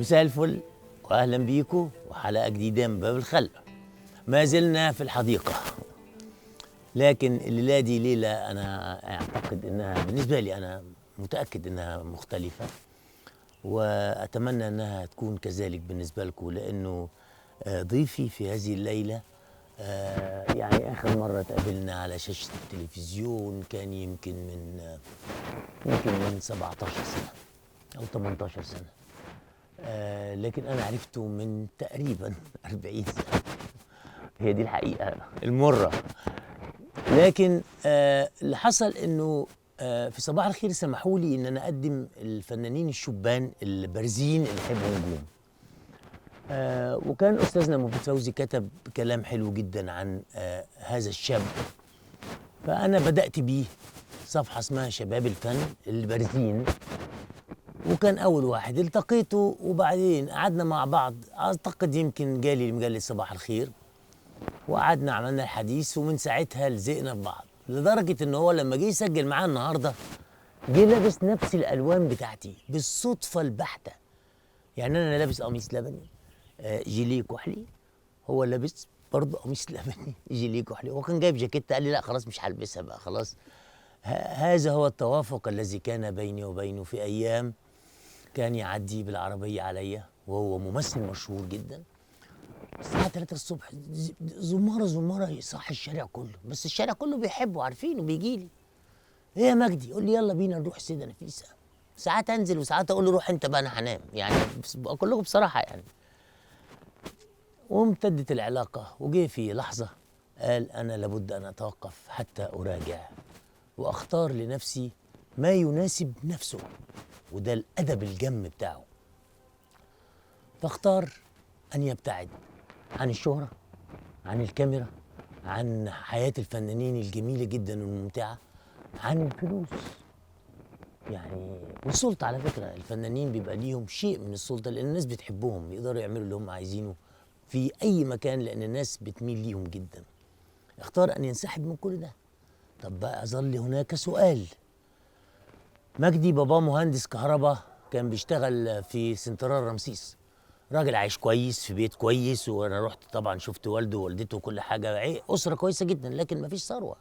مساء الفل واهلا بيكم وحلقه جديدة من باب الخلق. ما زلنا في الحديقة، لكن الليلة دي ليلة انا اعتقد انها بالنسبة لي، انا متاكد انها مختلفة، واتمنى انها تكون كذلك بالنسبة لكم، لانه ضيفي في هذه الليلة يعني اخر مرة تقابلنا على شاشة التلفزيون كان يمكن من 17 سنة او 18 سنة، لكن أنا عرفته من تقريبا 40 سنة. هي دي الحقيقة المرة. لكن اللي حصل إنه في صباح الخير سمحوا لي إن أنا أقدم الفنانين الشبان البارزين اللي يحبوا نجوم، وكان أستاذنا مفيد فوزي كتب كلام حلو جدا عن هذا الشاب، فأنا بدأت بيه صفحة اسمها شباب الفن البارزين، وكان أول واحد التقيته، وبعدين قعدنا مع بعض، أعتقد يمكن جالي مجلة صباح الخير، وقعدنا عملنا الحديث، ومن ساعتها لزقنا في بعض، لدرجة إن هو لما جه يسجل معاه النهاردة جه لابس نفس الألوان بتاعتي بالصدفة البحتة. يعني أنا لابس قميص لبني جيليه كحلي، هو لابس برضه قميص لبني جيليه كحلي، هو كان جايب جاكيتة قال لي لا خلاص مش هلبسها بقى خلاص. هذا هو التوافق الذي كان بيني وبينه في أيام كان يعدي بالعربية عليا، وهو ممثل مشهور جدا، الساعة 3 الصبح زمارة زمارة يصحي الشارع كله، بس الشارع كله بيحبه عارفينه، بيجي لي ايه يا مجدي؟ يقول لي يلا بينا نروح السيدة نفيسة. ساعات انزل وساعات اقول له روح انت بقى انا هنام، يعني كلكم بصراحة يعني. وامتدت العلاقة، وجه في لحظة قال انا لابد ان اتوقف حتى اراجع واختار لنفسي ما يناسب نفسه، وده الأدب الجم بتاعه. فاختار أن يبتعد عن الشهرة، عن الكاميرا، عن حياة الفنانين الجميلة جدا والممتعة، عن الفلوس يعني والسلطة. على فكرة الفنانين بيبقى ليهم شيء من السلطة، لأن الناس بتحبهم، يقدروا يعملوا اللي هم عايزينه في أي مكان، لأن الناس بتميل ليهم جدا. اختار أن ينسحب من كل ده. طب بقى أظل هناك سؤال. مجدي باباه مهندس كهرباء، كان بيشتغل في سنترال رمسيس، راجل عايش كويس في بيت كويس، وانا رحت طبعا شفت والده ووالدته وكل حاجة، اسره كويسة جدا، لكن مفيش ثروة.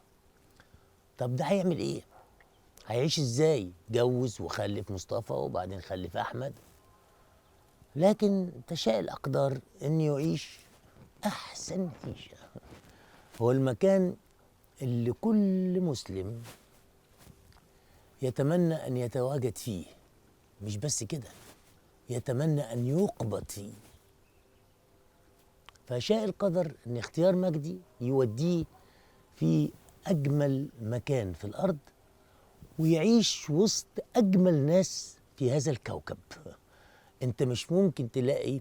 طب ده هيعمل ايه؟ هيعيش ازاي؟ جوز وخلف مصطفى وبعدين خلف احمد، لكن تشاء الاقدار ان يعيش احسن عيشه. هو المكان اللي كل مسلم يتمنى أن يتواجد فيه، مش بس كده، يتمنى أن يقبض فيه. فشاء القدر أن اختيار مجدي يوديه في أجمل مكان في الأرض، ويعيش وسط أجمل ناس في هذا الكوكب. أنت مش ممكن تلاقي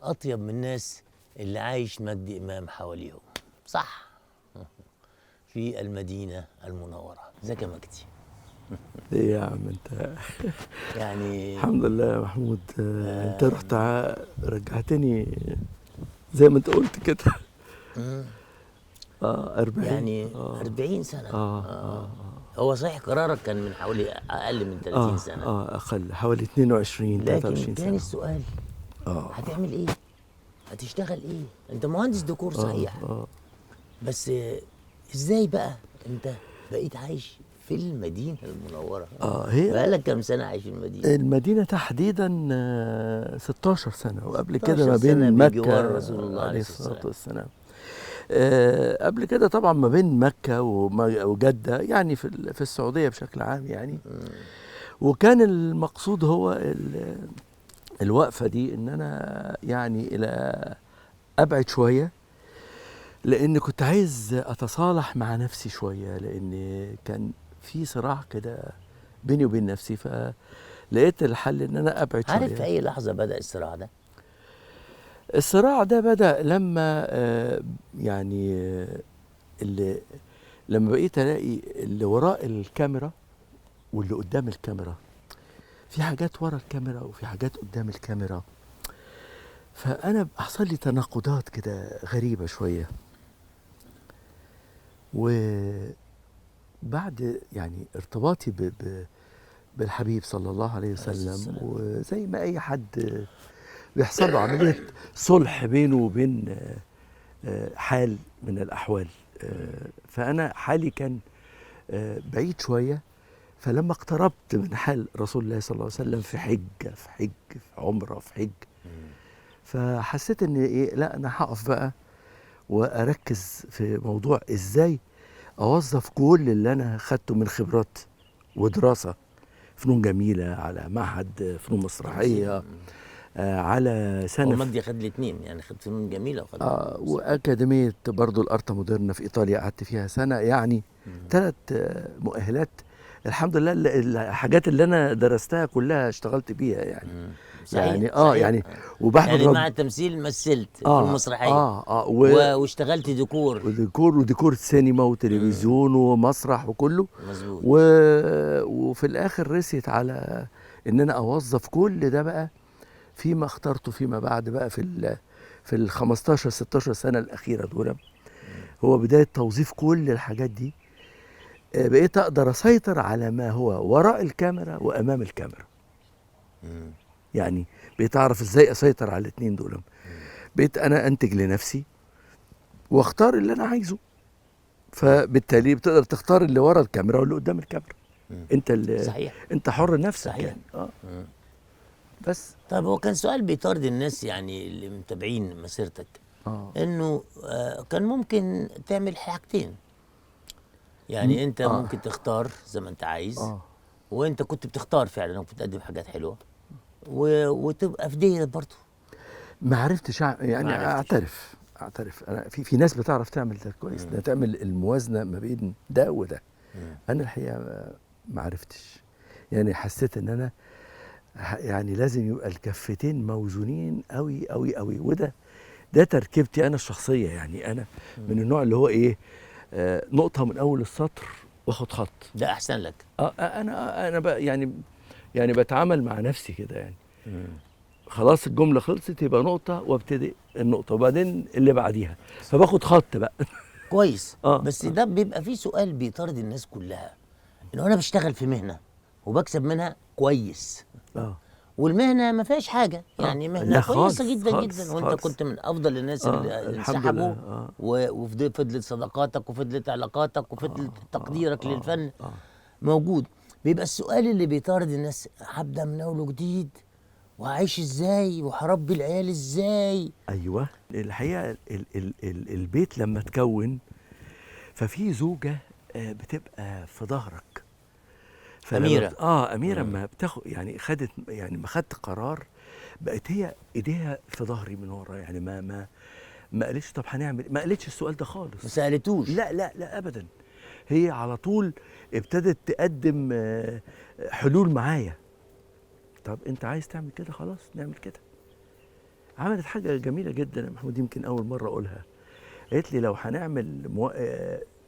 أطيب من الناس اللي عايش مجدي إمام حواليهم، صح؟ في المدينة المنورة. ازيك يا مجدي؟ ايه يا عم انت؟ يعني الحمد لله يا محمود. انت رحت رجعتني زي ما انت قلت كده. 40 يعني 40 سنة. هو صحيح قرارك كان من حوالي اقل من 30 سنة. اقل، حوالي 22 23 سنة. لكن كان السؤال هتعمل ايه؟ هتشتغل ايه؟ انت مهندس ديكور صحيح، بس ازاي بقى انت بقيت عايش في المدينة المنورة؟ هي بقالك كام سنة عايش في المدينة؟ المدينة تحديدا 16 سنة، وقبل كده ما بين مكة رسول الله عليه الصلاة والسلام. قبل كده طبعا ما بين مكة وجدة، يعني في السعودية بشكل عام يعني. وكان المقصود هو الوقفة دي ان انا يعني الى ابعد شوية، لان كنت عايز اتصالح مع نفسي شوية، لان كان في صراع كده بيني وبين نفسي، فلقيت الحل ان انا ابعد شوية. عارف في اي لحظة بدا الصراع ده؟ الصراع ده بدا لما يعني اللي لما بقيت الاقي اللي وراء الكاميرا واللي قدام الكاميرا، في حاجات ورا الكاميرا وفي حاجات قدام الكاميرا، فانا حصل لي تناقضات كده غريبة شوية. وبعد يعني ارتباطي بالحبيب صلى الله عليه وسلم، وزي ما اي حد بيحصل له عملية صلح بينه وبين حال من الاحوال. فانا حالي كان بعيد شوية، فلما اقتربت من حال رسول الله صلى الله عليه وسلم في حجه في حج في عمره في حج، فحسيت ان ايه، لا انا هقف بقى واركز في موضوع ازاي اوظف كل اللي انا خدته من خبرات ودراسة فنون جميلة، على معهد فنون مسرحية، على سنة هو مجدي خد الاثنين يعني، خد فنون جميلة وخد واكاديميه برضو الارتا مودرنا في ايطاليا قعدت فيها سنة، يعني 3 مؤهلات الحمد لله. الحاجات اللي انا درستها كلها اشتغلت بيها يعني. صحيح يعني صحيح. يعني وبحمد يعني مع التمثيل مثلت في المسرحية واشتغلت ديكور وديكور سينما وتلفزيون ومسرح وكله مظبوط. وفي الاخر رسيت على ان انا اوظف كل ده بقى فيما اخترته فيما بعد بقى في ال 15 16 سنة الاخيرة دول. هو بداية توظيف كل الحاجات دي. بقيت اقدر اسيطر على ما هو وراء الكاميرا وامام الكاميرا. يعني بقيت اعرف ازاي اسيطر على الاثنين دول. بقيت انا انتج لنفسي واختار اللي انا عايزه، فبالتالي بتقدر تختار اللي ورا الكاميرا واللي قدام الكاميرا. انت اللي صحيح. انت حر نفسك. صحيح. يعني بس. طيب هو كان سؤال بيطارد الناس يعني اللي متابعين مسيرتك، انه كان ممكن تعمل حاجتين يعني، انت ممكن تختار زي ما انت عايز، وانت كنت بتختار فعلا وكنت بتقدم حاجات حلوة وتبقى في ديت برضه. ما عرفتش يعني ما عرفتش. اعترف انا في ناس بتعرف تعمل ده كويس، ده تعمل الموازنة ما بين ده وده. انا الحقيقة ما عرفتش يعني، حسيت ان انا يعني لازم يبقى الكفتين موزونين قوي قوي قوي، وده ده تركيبتي انا الشخصية يعني. انا من النوع اللي هو ايه، نقطة من اول السطر واخد خط، ده احسن لك. انا بقى يعني بتعامل مع نفسي كده يعني. خلاص الجملة خلصت يبقى نقطة وابتدي النقطة وبعدين اللي بعديها، فباخد خط بقى. كويس. بس ده بيبقى فيه سؤال بيطارد الناس كلها، انه انا بشتغل في مهنة وبكسب منها كويس، والمهنه ما فيهاش حاجة يعني، مهنة كويسة جدا خالص جدا، وانت خالص. كنت من افضل الناس اللي انسحبوا، وفضلت صداقاتك وفضلت علاقاتك وفضلت تقديرك للفن موجود. بيبقى السؤال اللي بيطارد الناس، هبدا من اول وجديد وهعيش ازاي وهربي العيال ازاي؟ ايوه الحقيقة ال ال ال البيت لما تكون ففي زوجه بتبقى في ظهرك، أميرة. أميرة ما بتاخد يعني، خدت يعني ما خدت قرار، بقت هي ايديها في ظهري من ورا يعني، ما قالتش طب هنعمل، ما قالتش السؤال ده خالص، ما سألتوش، لا لا لا أبدا. هي على طول ابتدت تقدم حلول معايا. طب أنت عايز تعمل كده، خلاص نعمل كده. عملت حاجة جميلة جدا يا محمود، يمكن أول مرة أقولها. قالت لي لو هنعمل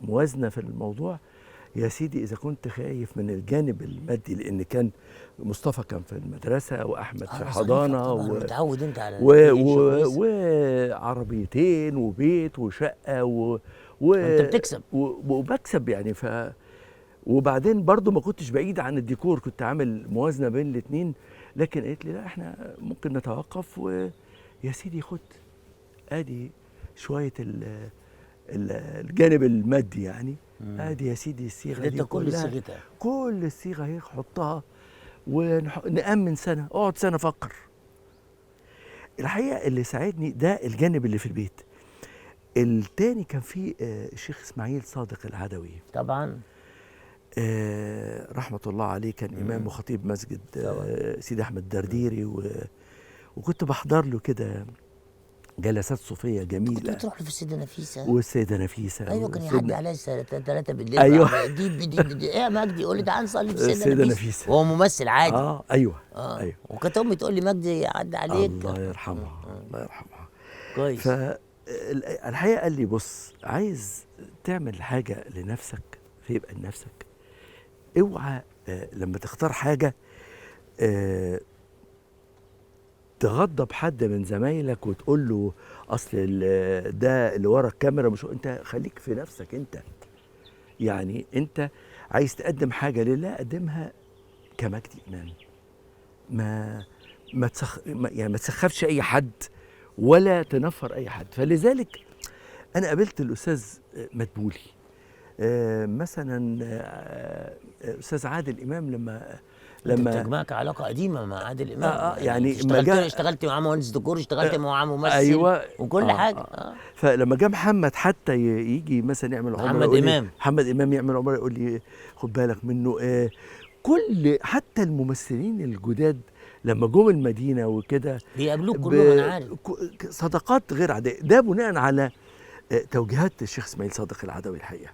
موازنة في الموضوع يا سيدي، إذا كنت خايف من الجانب المادي، لأن كان مصطفى كان في المدرسة وأحمد في حضانة متعود أنت على وعربيتين وبيت وشقة وأنت بتكسب وبكسب يعني. وبعدين برضو ما كنتش بعيد عن الديكور، كنت عامل موازنة بين الاتنين. لكن قالت لي لا احنا ممكن نتوقف، ويا سيدي خد ادي شوية الجانب المادي يعني، ادي يا سيدي الصيغة دي كل صيغتها، كل الصيغة هي حطها ونأمن سنة، اقعد سنة فكر. الحقيقة اللي ساعدني ده الجانب اللي في البيت. التاني كان في الشيخ اسماعيل صادق العدوي، طبعا رحمه الله عليه، كان امام وخطيب مسجد سيدي احمد الدرديري، وكنت بحضر له كده جلسات صوفية جميلة. كنت بتروح له في السيدة نفيسة؟ والسيدة نفيسة، ايوه، كان يعدي عليا الساعة 3 بالليل. ايوه، دي دي دي ايه يا مجدي؟ يقول لي تعالى نصلي في السيدة نفيسة، وهو ممثل عادي. ايوه ايوه. وكانت امي تقول لي مجدي يعدي عليك. الله يرحمها، الله يرحمها. كويس. فالحقيقة قال لي بص، عايز تعمل حاجة لنفسك فيبقى لنفسك، اوعى لما تختار حاجة تغضب حد من زمايلك وتقول له اصل ده اللي ورا الكاميرا مش انت، خليك في نفسك انت. يعني انت عايز تقدم حاجة لله، قدمها كمجدي امام، ما ما تسخ يعني ما تسخفش اي حد ولا تنفر اي حد. فلذلك انا قابلت الاستاذ مدبولي، مثلا استاذ عادل امام لما تجمعك علاقة قديمة مع عادل امام، يعني اشتغلت معاه مهندس ديكور، اشتغلت معاه ممثل، أيوة، وكل حاجة. فلما جه محمد حتى يجي مثلا يعمل عمره، محمد امام يعمل عمره، يقول لي خد بالك منه. كل حتى الممثلين الجداد لما جم المدينة وكده بيقابلوك كلهم، انا عارف، صداقات غير عادية. ده بناء على توجيهات الشيخ اسماعيل صادق العدوي الحقيقة.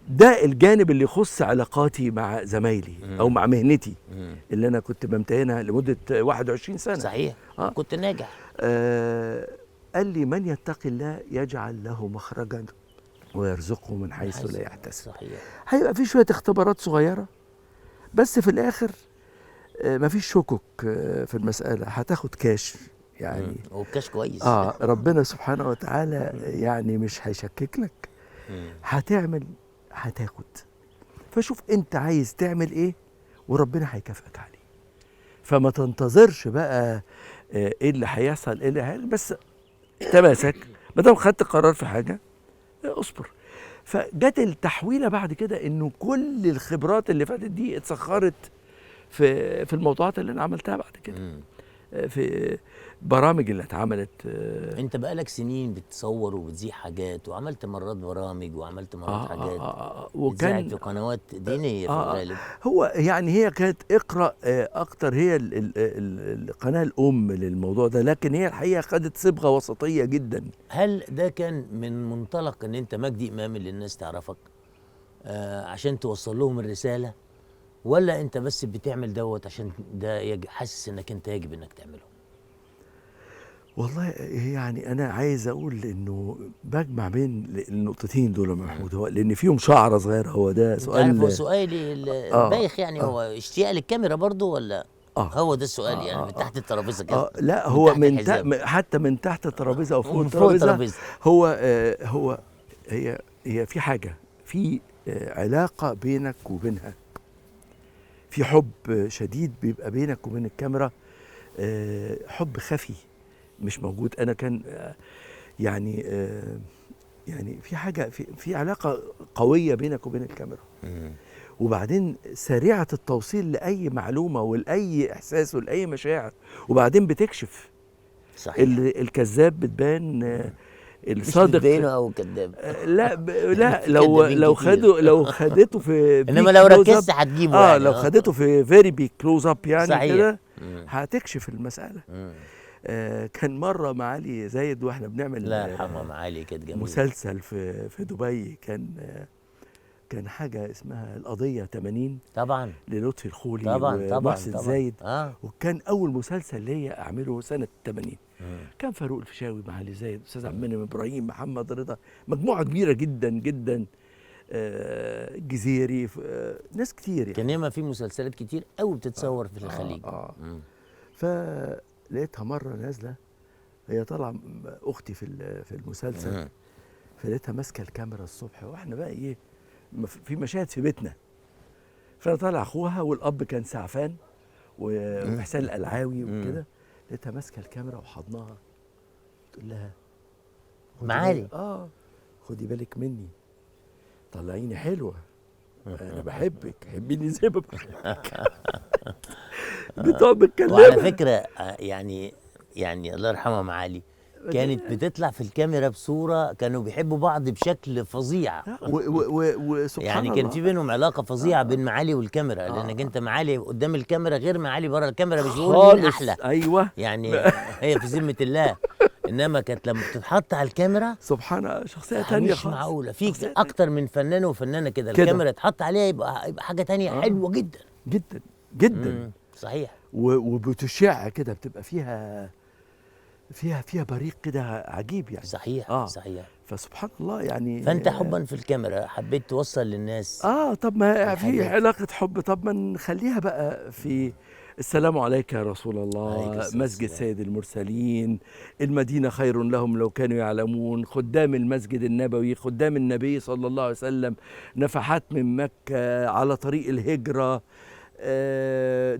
ده الجانب اللي يخص علاقاتي مع زمايلي او مع مهنتي اللي انا كنت بمتهنها لمدة 21 سنة. صحيح. كنت ناجح. قال لي من يتقي الله يجعل له مخرجا ويرزقه من حيث لا يحتسب. صحيح. هيبقى في شوية اختبارات صغيرة، بس في الاخر مفيش شكك في المسالة، هتاخد كاش يعني، والكاش كويس. ربنا سبحانه وتعالى يعني مش هيشكك لك، هتعمل هتاخد. فشوف انت عايز تعمل ايه وربنا هيكافئك عليه. فما تنتظرش بقى ايه اللي هيحصل ايه اللي هيحصل، بس تماسك ما دام خدت قرار في حاجة اصبر. فجت التحويله بعد كده انه كل الخبرات اللي فاتت دي اتسخرت في الموضوعات اللي انا عملتها بعد كده، في برامج اللي اتعملت. انت بقالك سنين بتصور وبتذيع حاجات، وعملت مرات برامج وعملت مرات حاجات، وكان في قنوات دينية في الغالب. هو يعني هي كانت اقرأ اكتر، هي القناة الام للموضوع ده، لكن هي الحقيقة خدت صبغة وسطية جدا. هل ده كان من منطلق ان انت مجدي امام اللي الناس تعرفك عشان توصل لهم الرسالة، ولا انت بس بتعمل دوت عشان ده حاسس انك انت يجب انك تعمله؟ والله يعني انا عايز اقول انه بجمع بين النقطتين دول يا محمود، هو لان فيهم شعره صغيرة. هو ده سؤال، عارف هو سؤالي البايخ يعني، هو اشتياق للكاميرا برضو ولا هو ده السؤال يعني من تحت الترابيزة كده؟ لا هو من حتى من تحت الترابيزة او فوق الترابيزة. هو هو هي في حاجة، في علاقة بينك وبينها، في حب شديد بيبقى بينك وبين الكاميرا، حب خفي مش موجود. انا كان يعني يعني في حاجة، في علاقة قوية بينك وبين الكاميرا، وبعدين سريعة التوصيل لاي معلومة ولاي احساس ولاي مشاعر، وبعدين بتكشف. صحيح. الكذاب بتبان، الصادق مش بتبينه او كذاب. لا لا، لو خدوا، لو خدته في انما لو ركزت هتجيبه يعني. لو خدته في very big close up يعني كده هتكشف المسالة. كان مرة معالي زايد واحنا بنعمل، لا يرحمها معالي، كانت جميلة، مسلسل في دبي، كان حاجة اسمها القضية 80 طبعا، للطفي الخولي ومحسن زايد. وكان اول مسلسل ليا اعمله سنة 80. كان فاروق الفيشاوي، معالي زايد، استاذ عبد المنعم ابراهيم، محمد رضا، مجموعة كبيرة جدا جدا، الجزيري، ناس كتير يعني. كان ياما في مسلسلات كتير قوي بتتصور في الخليج. فلقيتها مرة نازله، هي طالعه اختي في المسلسل، فلقيتها ماسكه الكاميرا الصبح، واحنا بقى ايه في مشاهد في بيتنا، فانا طالع اخوها، والاب كان سعفان وحسين القلعاوي وكده. لقيتها ماسكه الكاميرا وحضناها، تقول لها معالي خدي بالك مني، طلعيني حلوة، انا بحبك، حبيني زي ما بحبك. بتقعد بتكلمها. وعلى فكرة يعني الله يرحمها معالي، كانت بتطلع في الكاميرا بصورة كانوا بيحبوا بعض بشكل فظيع. وسبحان يعني الله، كان في بينهم علاقة فظيعة بين معالي والكاميرا، لانك انت معالي قدام الكاميرا غير معالي بره الكاميرا، مش بقول مين احلى. ايوه يعني هي في ذمه الله، انما كانت لما بتتحط على الكاميرا سبحان الله شخصية ثانية مش خالص. معقولة، في اكتر من فنان وفنانه كده الكاميرا اتحط عليها يبقى حاجة ثانية حلوة جدا جدا جدا. صحيح. وبتشع كده، بتبقى فيها فيها بريق كده عجيب يعني. صحيح. صحيح. فسبحان الله يعني. فانت حبا في الكاميرا حبيت توصل للناس. طب ما في علاقة حب، طب ما نخليها بقى في السلام عليك يا رسول الله، مسجد سيد المرسلين، المدينة خير لهم لو كانوا يعلمون، خدام المسجد النبوي، خدام النبي صلى الله عليه وسلم، نفحات من مكة، على طريق الهجرة.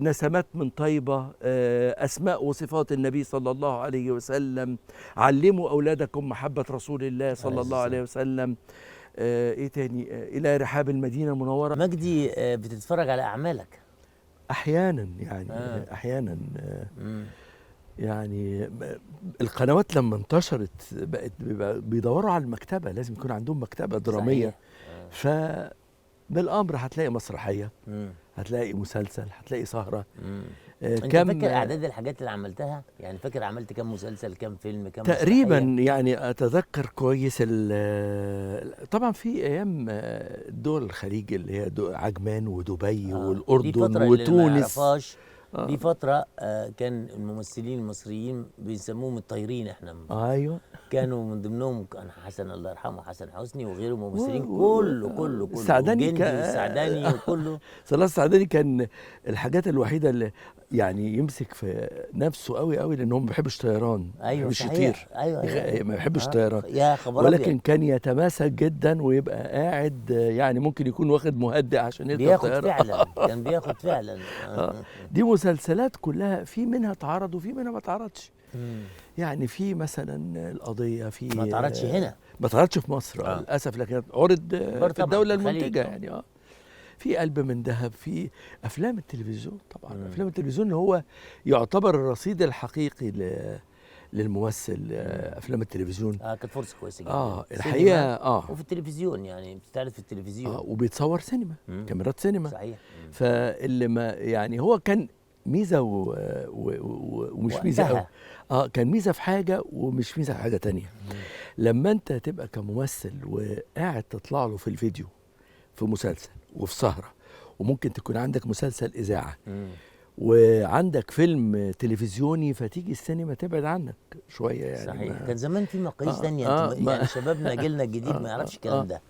نسمات من طيبة، أسماء وصفات النبي صلى الله عليه وسلم، علموا أولادكم محبة رسول الله صلى الله عليه وسلم. إيه تاني؟ إلى رحاب المدينة المنورة. مجدي، بتتفرج على أعمالك؟ أحيانا يعني أحيانا يعني القنوات لما انتشرت بقت بيدوروا على المكتبة، لازم يكون عندهم مكتبة درامية. فبالأمر هتلاقي مسرحية، هتلاقي مسلسل، هتلاقي سهرة. انت فاكر اعداد الحاجات اللي عملتها؟ يعني فاكر عملت كم مسلسل، كم فيلم، كم تقريبا؟ يعني اتذكر كويس. طبعا في ايام دول الخليج اللي هي عجمان ودبي والاردن وتونس. دي فترة كان الممثلين المصريين بيسموهم الطايرين احنا. ايوه، كانوا من ضمنهم كان حسن الله يرحمه، حسن حسني وغيره ممثلين، كله كله كله السعداني والسعداني وكله. صلاح السعداني كان الحاجات الوحيدة اللي يعني يمسك في نفسه قوي قوي، لأن هو ما بيحبش طيران. ايوه، ما بيحبش يطير. ايوه، أيوة. ما بيحبش طيران، يا خبر. ولكن كان يتماسك جدا ويبقى قاعد، يعني ممكن يكون واخد مهدئ عشان يركب طيارة. بياخد فعلا، كان بياخد فعلا. دي مسلسلات كلها في منها اتعرض وفي منها ما اتعرضش. يعني في مثلا القضية، في ما اتعرضش هنا، ما اتعرضش في مصر للأسف، لكن عرض في الدولة المنتجة يعني. في قلب من ذهب، في أفلام التلفزيون طبعا. أفلام التلفزيون هو يعتبر الرصيد الحقيقي للممثل. أفلام التلفزيون كانت فرصة كويسة جدا الحقيقة. وفي التلفزيون يعني بتتعرض في التلفزيون، وبيتصور سينما، كاميرات سينما. صحيح. فاللي ما يعني هو كان ميزة ومش ميزة. كان ميزة في حاجة ومش ميزة في حاجة تانية. لما انت تبقى كممثل وقاعد تطلع له في الفيديو في مسلسل وفي سهره، وممكن تكون عندك مسلسل اذاعة وعندك فيلم تلفزيوني، فتيجي السينما تبعد عنك شوية يعني. صحيح. كان زمان في مقاييس ثانية. يعني شبابنا جيلنا الجديد ما يعرفش الكلام ده.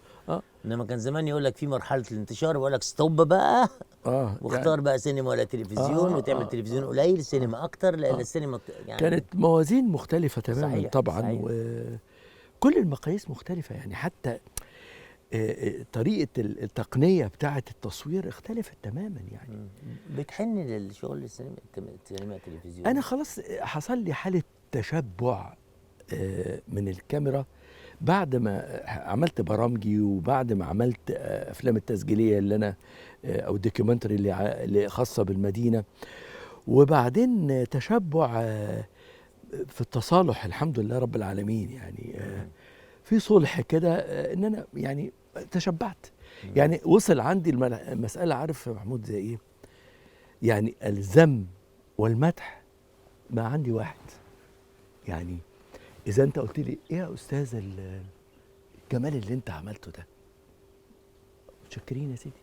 انما كان زمان يقول لك في مرحلة الانتشار، ويقول لك stop بقى، واختار يعني بقى سينما ولا تلفزيون، وتعمل تلفزيون قليل سينما اكتر، لان السينما يعني كانت موازين مختلفة تماما. صحيح. طبعا. صحيح. وكل المقاييس مختلفة يعني، حتى طريقه التقنية بتاعه التصوير اختلفت تماما يعني. بتحن للشغل السينما التلفزيون؟ انا خلاص حصل لي حاله تشبع من الكاميرا بعد ما عملت برامجي، وبعد ما عملت افلام التسجيليه اللي انا او ال documentary اللي خاصة بالمدينة، وبعدين تشبع في التصالح الحمد لله رب العالمين يعني. في صلح كده، ان انا يعني تشبعت يعني. وصل عندي المسالة، عارف يا محمود زي ايه؟ يعني الذم والمدح ما عندي واحد. يعني إذا أنت قلت لي إيه يا أستاذ الجمال اللي أنت عملته ده، متشكرين يا سيدي.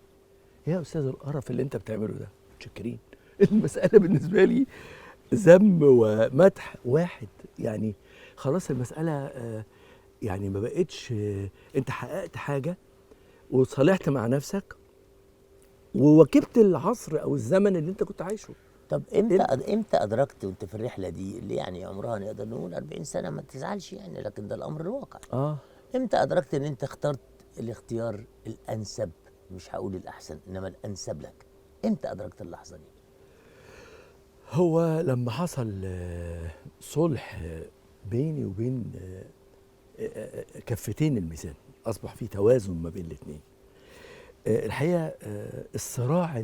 إيه يا أستاذ القرف اللي أنت بتعمله ده، متشكرين. المسألة بالنسبة لي ذم ومدح واحد يعني. خلاص المسألة يعني ما بقتش. أنت حققت حاجة وصالحت مع نفسك وواكبت العصر أو الزمن اللي أنت كنت عايشه. طب امتى ادركت وانت في الرحلة دي اللي يعني عمرها نقدر نقول 40 سنة، ما تزعلش يعني، لكن ده الامر الواقع. امتى ادركت ان انت اخترت الاختيار الانسب؟ مش هقول الاحسن، انما الانسب لك. امتى ادركت اللحظة دي؟ هو لما حصل صلح بيني وبين كفتين الميزان، اصبح في توازن ما بين الاثنين. الحقيقة الصراع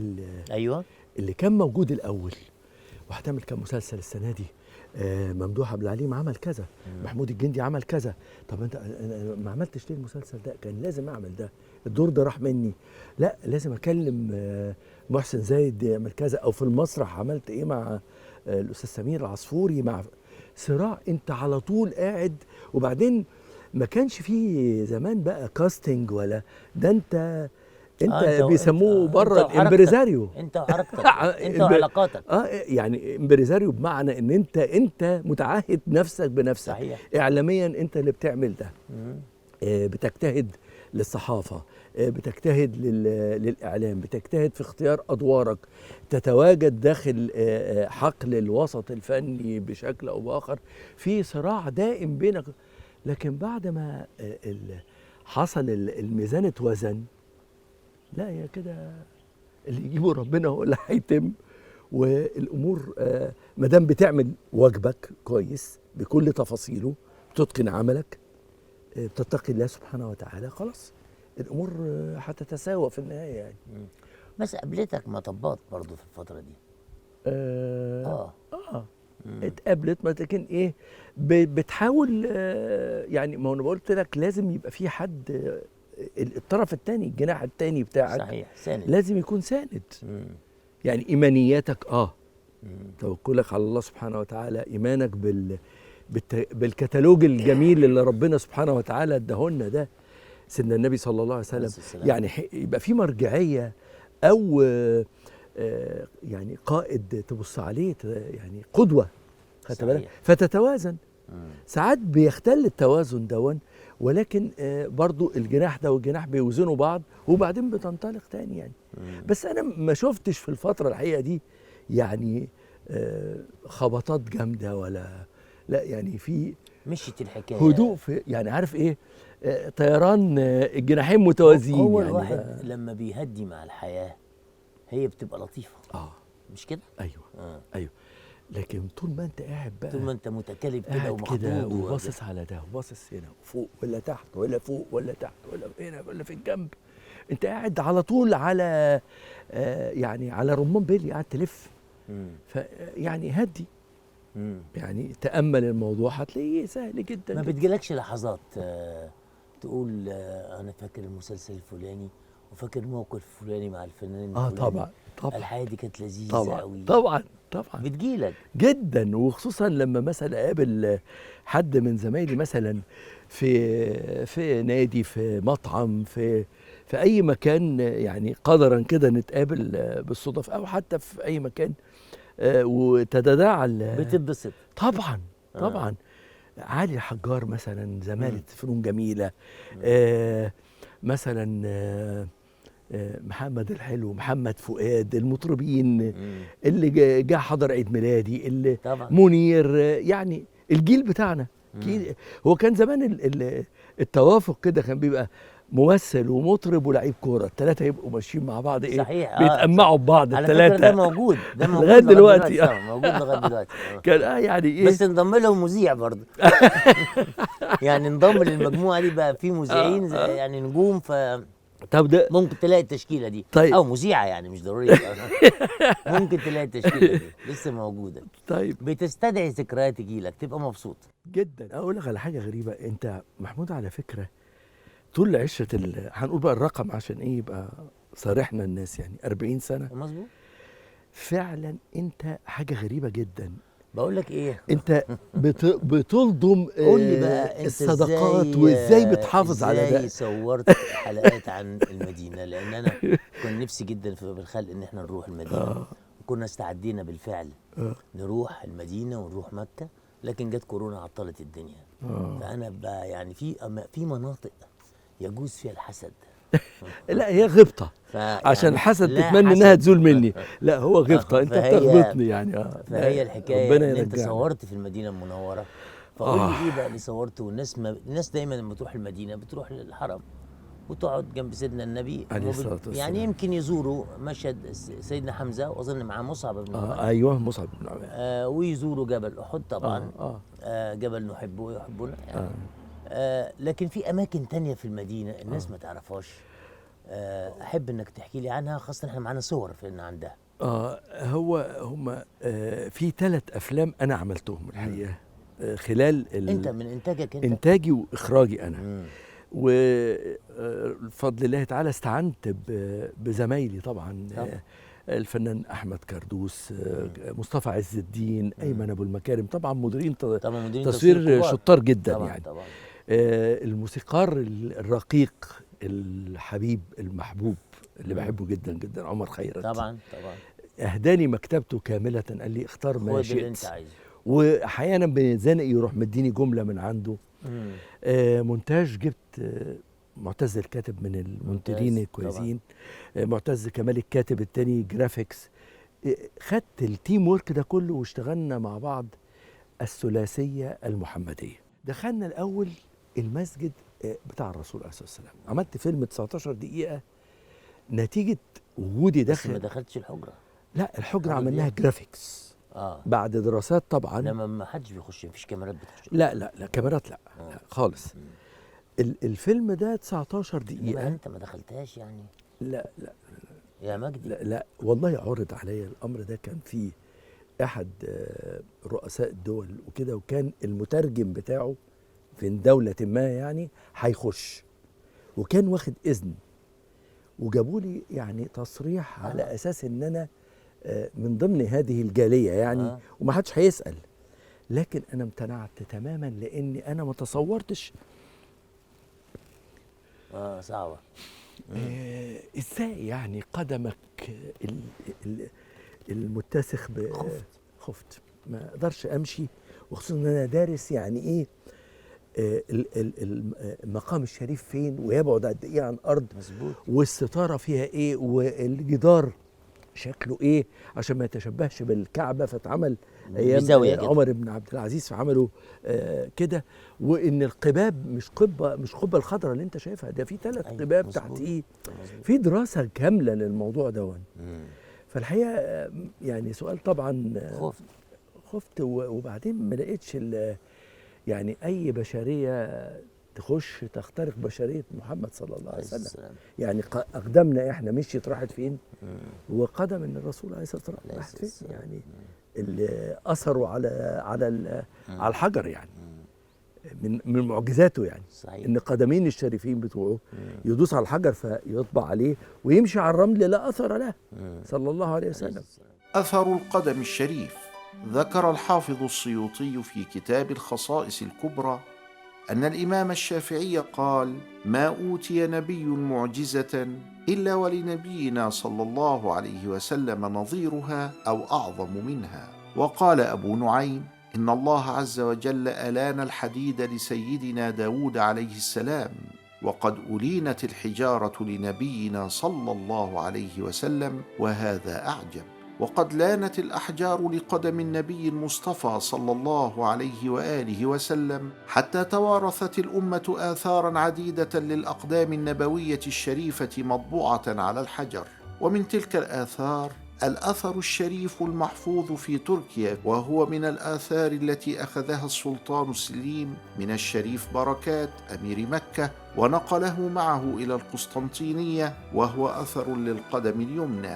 ايوه اللي كان موجود الاول، وهتعمل كام مسلسل السنة دي، ممدوح عبد العليم عمل كذا، محمود الجندي عمل كذا، طب انت ما عملتش ليه المسلسل ده؟ كان لازم اعمل ده، الدور ده راح مني، لا لازم اكلم محسن زايد يعمل كذا، او في المسرح عملت ايه مع الاستاذ سمير العصفوري، مع صراع انت على طول قاعد. وبعدين ما كانش فيه زمان بقى casting ولا ده، انت بيسموه بره الامبريزاريو، انت وحركتك انت وعلاقاتك. يعني امبريزاريو بمعنى ان انت متعهد نفسك بنفسك. صحيح. اعلاميا انت اللي بتعمل ده. بتجتهد للصحافة، بتجتهد للاعلام، بتجتهد في اختيار ادوارك، تتواجد داخل حقل الوسط الفني بشكل او باخر، في صراع دائم بينك. لكن بعد ما حصل الميزان اتوزن، لا يا كده اللي يجيبه ربنا هو اللي هيتم. والامور ما دام بتعمل واجبك كويس بكل تفاصيله، بتتقن عملك، بتتقي الله سبحانه وتعالى، خلاص الامور هتتساوى في النهاية يعني. بس قابلتك مطبات برضو في الفترة دي؟ اتقابلت، ما لكن ايه، بتحاول يعني، ما هو انا قلت لك لازم يبقى في حد، الطرف الثاني، الجناح الثاني بتاعك، صحيح، ساند، لازم يكون ساند. يعني ايمانياتك، توكلك على الله سبحانه وتعالى، ايمانك بالكتالوج الجميل اللي ربنا سبحانه وتعالى اداهولنا ده، سيدنا النبي صلى الله عليه وسلم، يعني يبقى في مرجعية او يعني قائد تبص عليه، يعني قدوة، خدت بالك، فتتوازن. ساعات بيختل التوازن دون، ولكن برضو الجناح ده والجناح بيوزنوا بعض، وبعدين بتنطلق تاني يعني. بس انا ما شفتش في الفترة الحقيقة دي يعني خبطات جامدة ولا لا، يعني في مشيت الحكاية هدوء، في يعني عارف ايه، طيران الجناحين متوازيين. هو يعني الواحد لما بيهدي مع الحياة هي بتبقى لطيفة، مش كده؟ ايوه. ايوه، لكن طول ما انت قاعد بقى، طول ما انت متكلب كده ومخضوض وباصص على ده وباصص هنا وفوق ولا تحت ولا فوق ولا تحت ولا هنا ولا في الجنب، انت قاعد على طول على يعني على رمان بيلي، قاعد تلف. فيعني هدي، يعني تأمل الموضوع هتلاقيه سهل جدا. ما بتجيلكش لحظات تقول انا فاكر المسلسل الفلاني وفاكر الموقف الفلاني مع الفنان الفلاني؟ طبعا طبعا، الحياة دي كانت لذيذة طبعا قوي. طبعا طبعا بتجيلك جدا، وخصوصا لما مثلا اقابل حد من زمايلي مثلا في نادي، في مطعم، في اي مكان، يعني قدرا كده نتقابل بالصدف او حتى في اي مكان، وتتداعى، بتتبسط طبعا. طبعا. علي الحجار مثلا، زمالة فنون جميلة، مثلا محمد الحلو، محمد فؤاد، المطربين اللي جه حضر عيد ميلادي، اللي طبعا. منير، يعني الجيل بتاعنا. هو كان زمان التوافق كده، كان بيبقى ممثل ومطرب ولاعيب كورة، الثلاثة يبقوا ماشيين مع بعض، ايه، صحيح، بيتأمعوا ببعض الثلاثة. ده موجود، ده موجود لغاية دلوقتي، موجود لغاية دلوقتي. كان يعني ايه، بس انضم لهم مذيع برضه. يعني انضم للمجموعة دي بقى في مذيعين يعني نجوم، ف طب ده ممكن تلاقي التشكيلة دي. طيب. او مذيعه يعني، مش ضروري. ممكن تلاقي التشكيلة دي لسه موجودة. طيب، بتستدعي ذكريات جيلك، تبقى مبسوط جدا. اقول لك على حاجة غريبة، انت محمود على فكرة طول عشرة هنقول بقى الرقم عشان ايه يبقى صارحنا الناس، يعني 40 سنة مظبوط. فعلا انت حاجة غريبة جدا. بقول لك ايه، انت بتلضم قول لي بقى انت الصداقات، وازاي بتحافظ على ده. ازاي صورت حلقات عن المدينة؟ لان انا كان نفسي جدا في باب الخلق ان احنا نروح المدينة. وكنا استعدينا بالفعل نروح المدينة ونروح مكة، لكن جت كورونا عطلت الدنيا. فانا بقى يعني في مناطق يجوز فيها الحسد. لا هي غبطة، عشان الحسد تتمنى انها تزول مني، لا هو غبطة، انت بتغبطني يعني. فهي الحكاية ان انت صورت في المدينة المنورة، فقول لي ايه بقى اللي صورته؟ والناس الناس دايما لما تروح المدينة بتروح للحرم وتقعد جنب سيدنا النبي عليه الصلاة والسلام، يعني يمكن يزوروا مشهد سيدنا حمزة، واظن معاه مصعب بن عمير. ايوه مصعب بن عمير. ويزوروا جبل احد طبعا. جبل نحبه ويحبنا يعني. لكن في اماكن تانية في المدينة الناس ما تعرفهاش، احب انك تحكي لي عنها، خاصة احنا معانا صور في عندها. هو هما في 3 افلام انا عملتهم الحقيقة خلال انت من انتاجك انت؟ انتاجي واخراجي انا. وبفضل الله تعالى استعنت بزمايلي طبعا. الفنان احمد كردوس، مصطفى عز الدين، ايمن ابو المكارم، طبعا مديرين تصوير شطار جدا طبعًا يعني. طبعًا. الموسيقار الرقيق الحبيب المحبوب اللي بحبه جدا جدا، عمر خيرت. طبعا طبعا. اهداني مكتبته كاملة، قال لي اختار ما شئت، اللي انت عايزه. واحيانا بنتزنق يروح مديني جملة من عنده. مونتاج جبت معتز الكاتب من المونترين الكويسين، معتز كمال الكاتب التاني graphics. خدت ال team work ده كله واشتغلنا مع بعض الثلاثية المحمدية. دخلنا الاول المسجد بتاع الرسول عليه الصلاة والسلام، عملت فيلم 19 دقيقة نتيجة وجودي داخل. بس ما دخلتش الحجرة. لا، الحجرة عملناها graphics بعد دراسات طبعا. لما ما حدش بيخش، مفيش كاميرات بتخش. لا لا لا، كاميرات لا، لا خالص. الفيلم ده 19 دقيقة. انت ما دخلتهاش يعني؟ لا لا يا مجدي، لا لا والله عرض عليا الامر ده، كان في احد رؤساء الدول وكده، وكان المترجم بتاعه في دولة ما يعني هيخش، وكان واخد اذن، وجابوا لي يعني تصريح على اساس ان انا من ضمن هذه الجالية يعني، وما حدش هيسأل. لكن انا امتنعت تماما، لاني انا ما تصورتش. صعبة. ازاي يعني قدمك المتسخ خفت ما اقدرش امشي، وخصوصا ان انا دارس يعني ايه المقام الشريف فين، ويبعد قد ايه عن الارض، مظبوط، والستاره فيها ايه، والجدار شكله ايه عشان ما يتشبهش بالكعبة، فاتعمل ايام عمر بن عبد العزيز فعملوا كده. وان القباب مش قبه، مش قبه الخضراء اللي انت شايفها ده، في 3 قباب تحتيه، في دراسة كاملة للموضوع ده. فالحقيقة يعني سؤال طبعا خفت، وبعدين ما لقيتش يعني اي بشرية تخش تخترق بشرية محمد صلى الله عليه وسلم. يعني اقدامنا احنا مشيت راحت فين، وقدم ان الرسول عليه الصلاة والسلام راحت فين، يعني اللي اثروا على على على الحجر يعني، من معجزاته يعني. صحيح. ان قدمين الشريفين بتوعه يدوس على الحجر فيطبع عليه، ويمشي على الرمل لا اثر له، صلى الله عليه وسلم. اثر القدم الشريف ذكر الحافظ السيوطي في كتاب الخصائص الكبرى أن الإمام الشافعي قال: ما أوتي نبي معجزة إلا ولنبينا صلى الله عليه وسلم نظيرها أو أعظم منها. وقال أبو نعيم: إن الله عز وجل ألان الحديد لسيدنا داود عليه السلام، وقد ألينت الحجارة لنبينا صلى الله عليه وسلم، وهذا أعجب. وقد لانت الأحجار لقدم النبي المصطفى صلى الله عليه وآله وسلم، حتى توارثت الأمة آثاراً عديدة للأقدام النبوية الشريفة مطبوعة على الحجر. ومن تلك الآثار الأثر الشريف المحفوظ في تركيا، وهو من الآثار التي أخذها السلطان سليم من الشريف بركات أمير مكة، ونقله معه إلى القسطنطينية، وهو أثر للقدم اليمنى.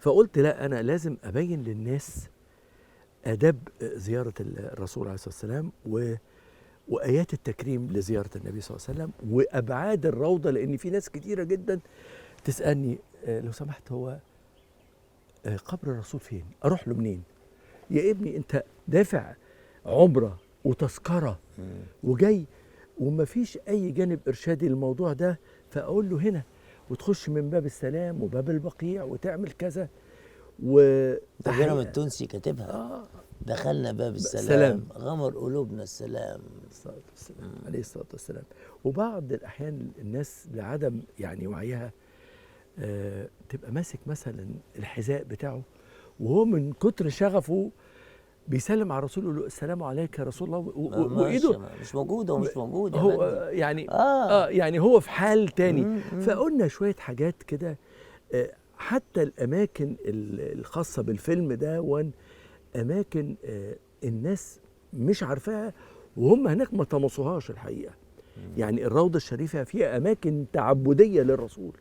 فقلت لا، أنا لازم أبين للناس آداب زيارة الرسول عليه الصلاة والسلام، وآيات التكريم لزيارة النبي صلى الله عليه وسلم، وأبعاد الروضة، لأن في ناس كتيرة جدا تسألني لو سمحت هو قبر الرسول فين؟ أروح له منين؟ يا ابني أنت دافع عمرة وتذكرة وجاي ومفيش أي جانب إرشادي للموضوع ده، فأقول له هنا، وتخش من باب السلام وباب البقيع وتعمل كذا. و تجربة التونسي كاتبها، دخلنا باب السلام غمر قلوبنا السلام، عليه الصلاة والسلام. وبعض الأحيان الناس لعدم يعني وعيها تبقى ماسك مثلا الحذاء بتاعه، وهو من كتر شغفه بيسلم على الرسول يقول له السلام عليك يا رسول الله، وايده مش موجودة ومش موجودة، هو يعني يعني هو في حال تاني. فقلنا شوية حاجات كده، حتى الاماكن الخاصة بالفيلم ده، وان اماكن الناس مش عارفاها وهم هناك ما طمسوهاش الحقيقة. يعني الروضة الشريفة فيها اماكن تعبدية للرسول.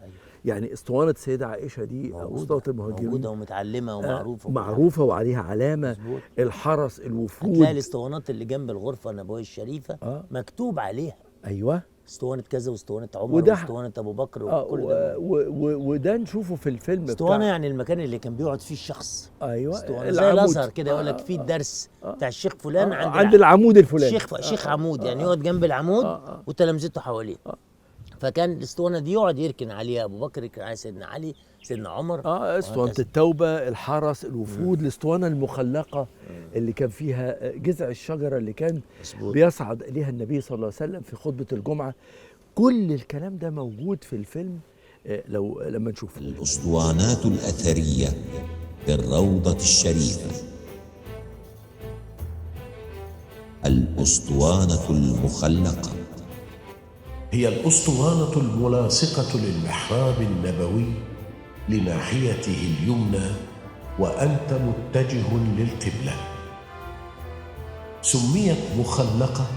أيوة. يعني اسطوانة السيدة عائشة دي او اسطوانة المهاجرين موجودة ومتعلمه ومعروفة، معروفة وعليها علامة. مزبوط. الحرس، الوفود، هتلاقي الاسطوانات اللي جنب الغرفة النبوية الشريفة مكتوب عليها، ايوه، اسطوانة كذا واسطوانه عمر واسطوانه ابو بكر وكل ده، وده نشوفه في الفيلم. اسطوانة يعني المكان اللي كان بيقعد فيه الشخص. ايوه، اسطوانة زي الازهر كده، يقول لك فيه الدرس بتاع الشيخ فلان عند العمود الفلاني، شيخ عمود، يعني يقعد جنب العمود وتلامذته حواليه. فكان الاسطوانة دي يقعد يركن عليها ابو بكر، يركن عليها سيدنا علي، سيدنا عمر. اسطوانة التوبة، الحرس، الوفود، الاسطوانة المخلقه اللي كان فيها جذع الشجرة اللي كان بيصعد اليها النبي صلى الله عليه وسلم في خطبه الجمعة. كل الكلام ده موجود في الفيلم لو لما نشوفه. الاسطوانات الاثرية بالروضه الشريفة، الاسطوانة المخلقه، هي الأسطوانة الملاصقة للمحراب النبوي لناحيته اليمنى وأنت متجه للقبلة. سميت مخلقة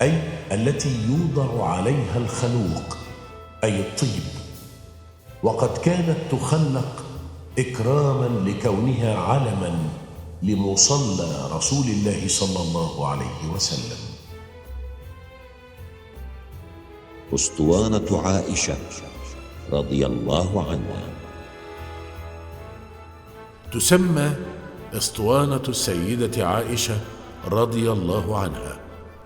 أي التي يوضع عليها الخلوق أي الطيب، وقد كانت تخلق إكراما لكونها علما لمصلى رسول الله صلى الله عليه وسلم. أسطوانة عائشة رضي الله عنها. تسمى أسطوانة السيدة عائشة رضي الله عنها،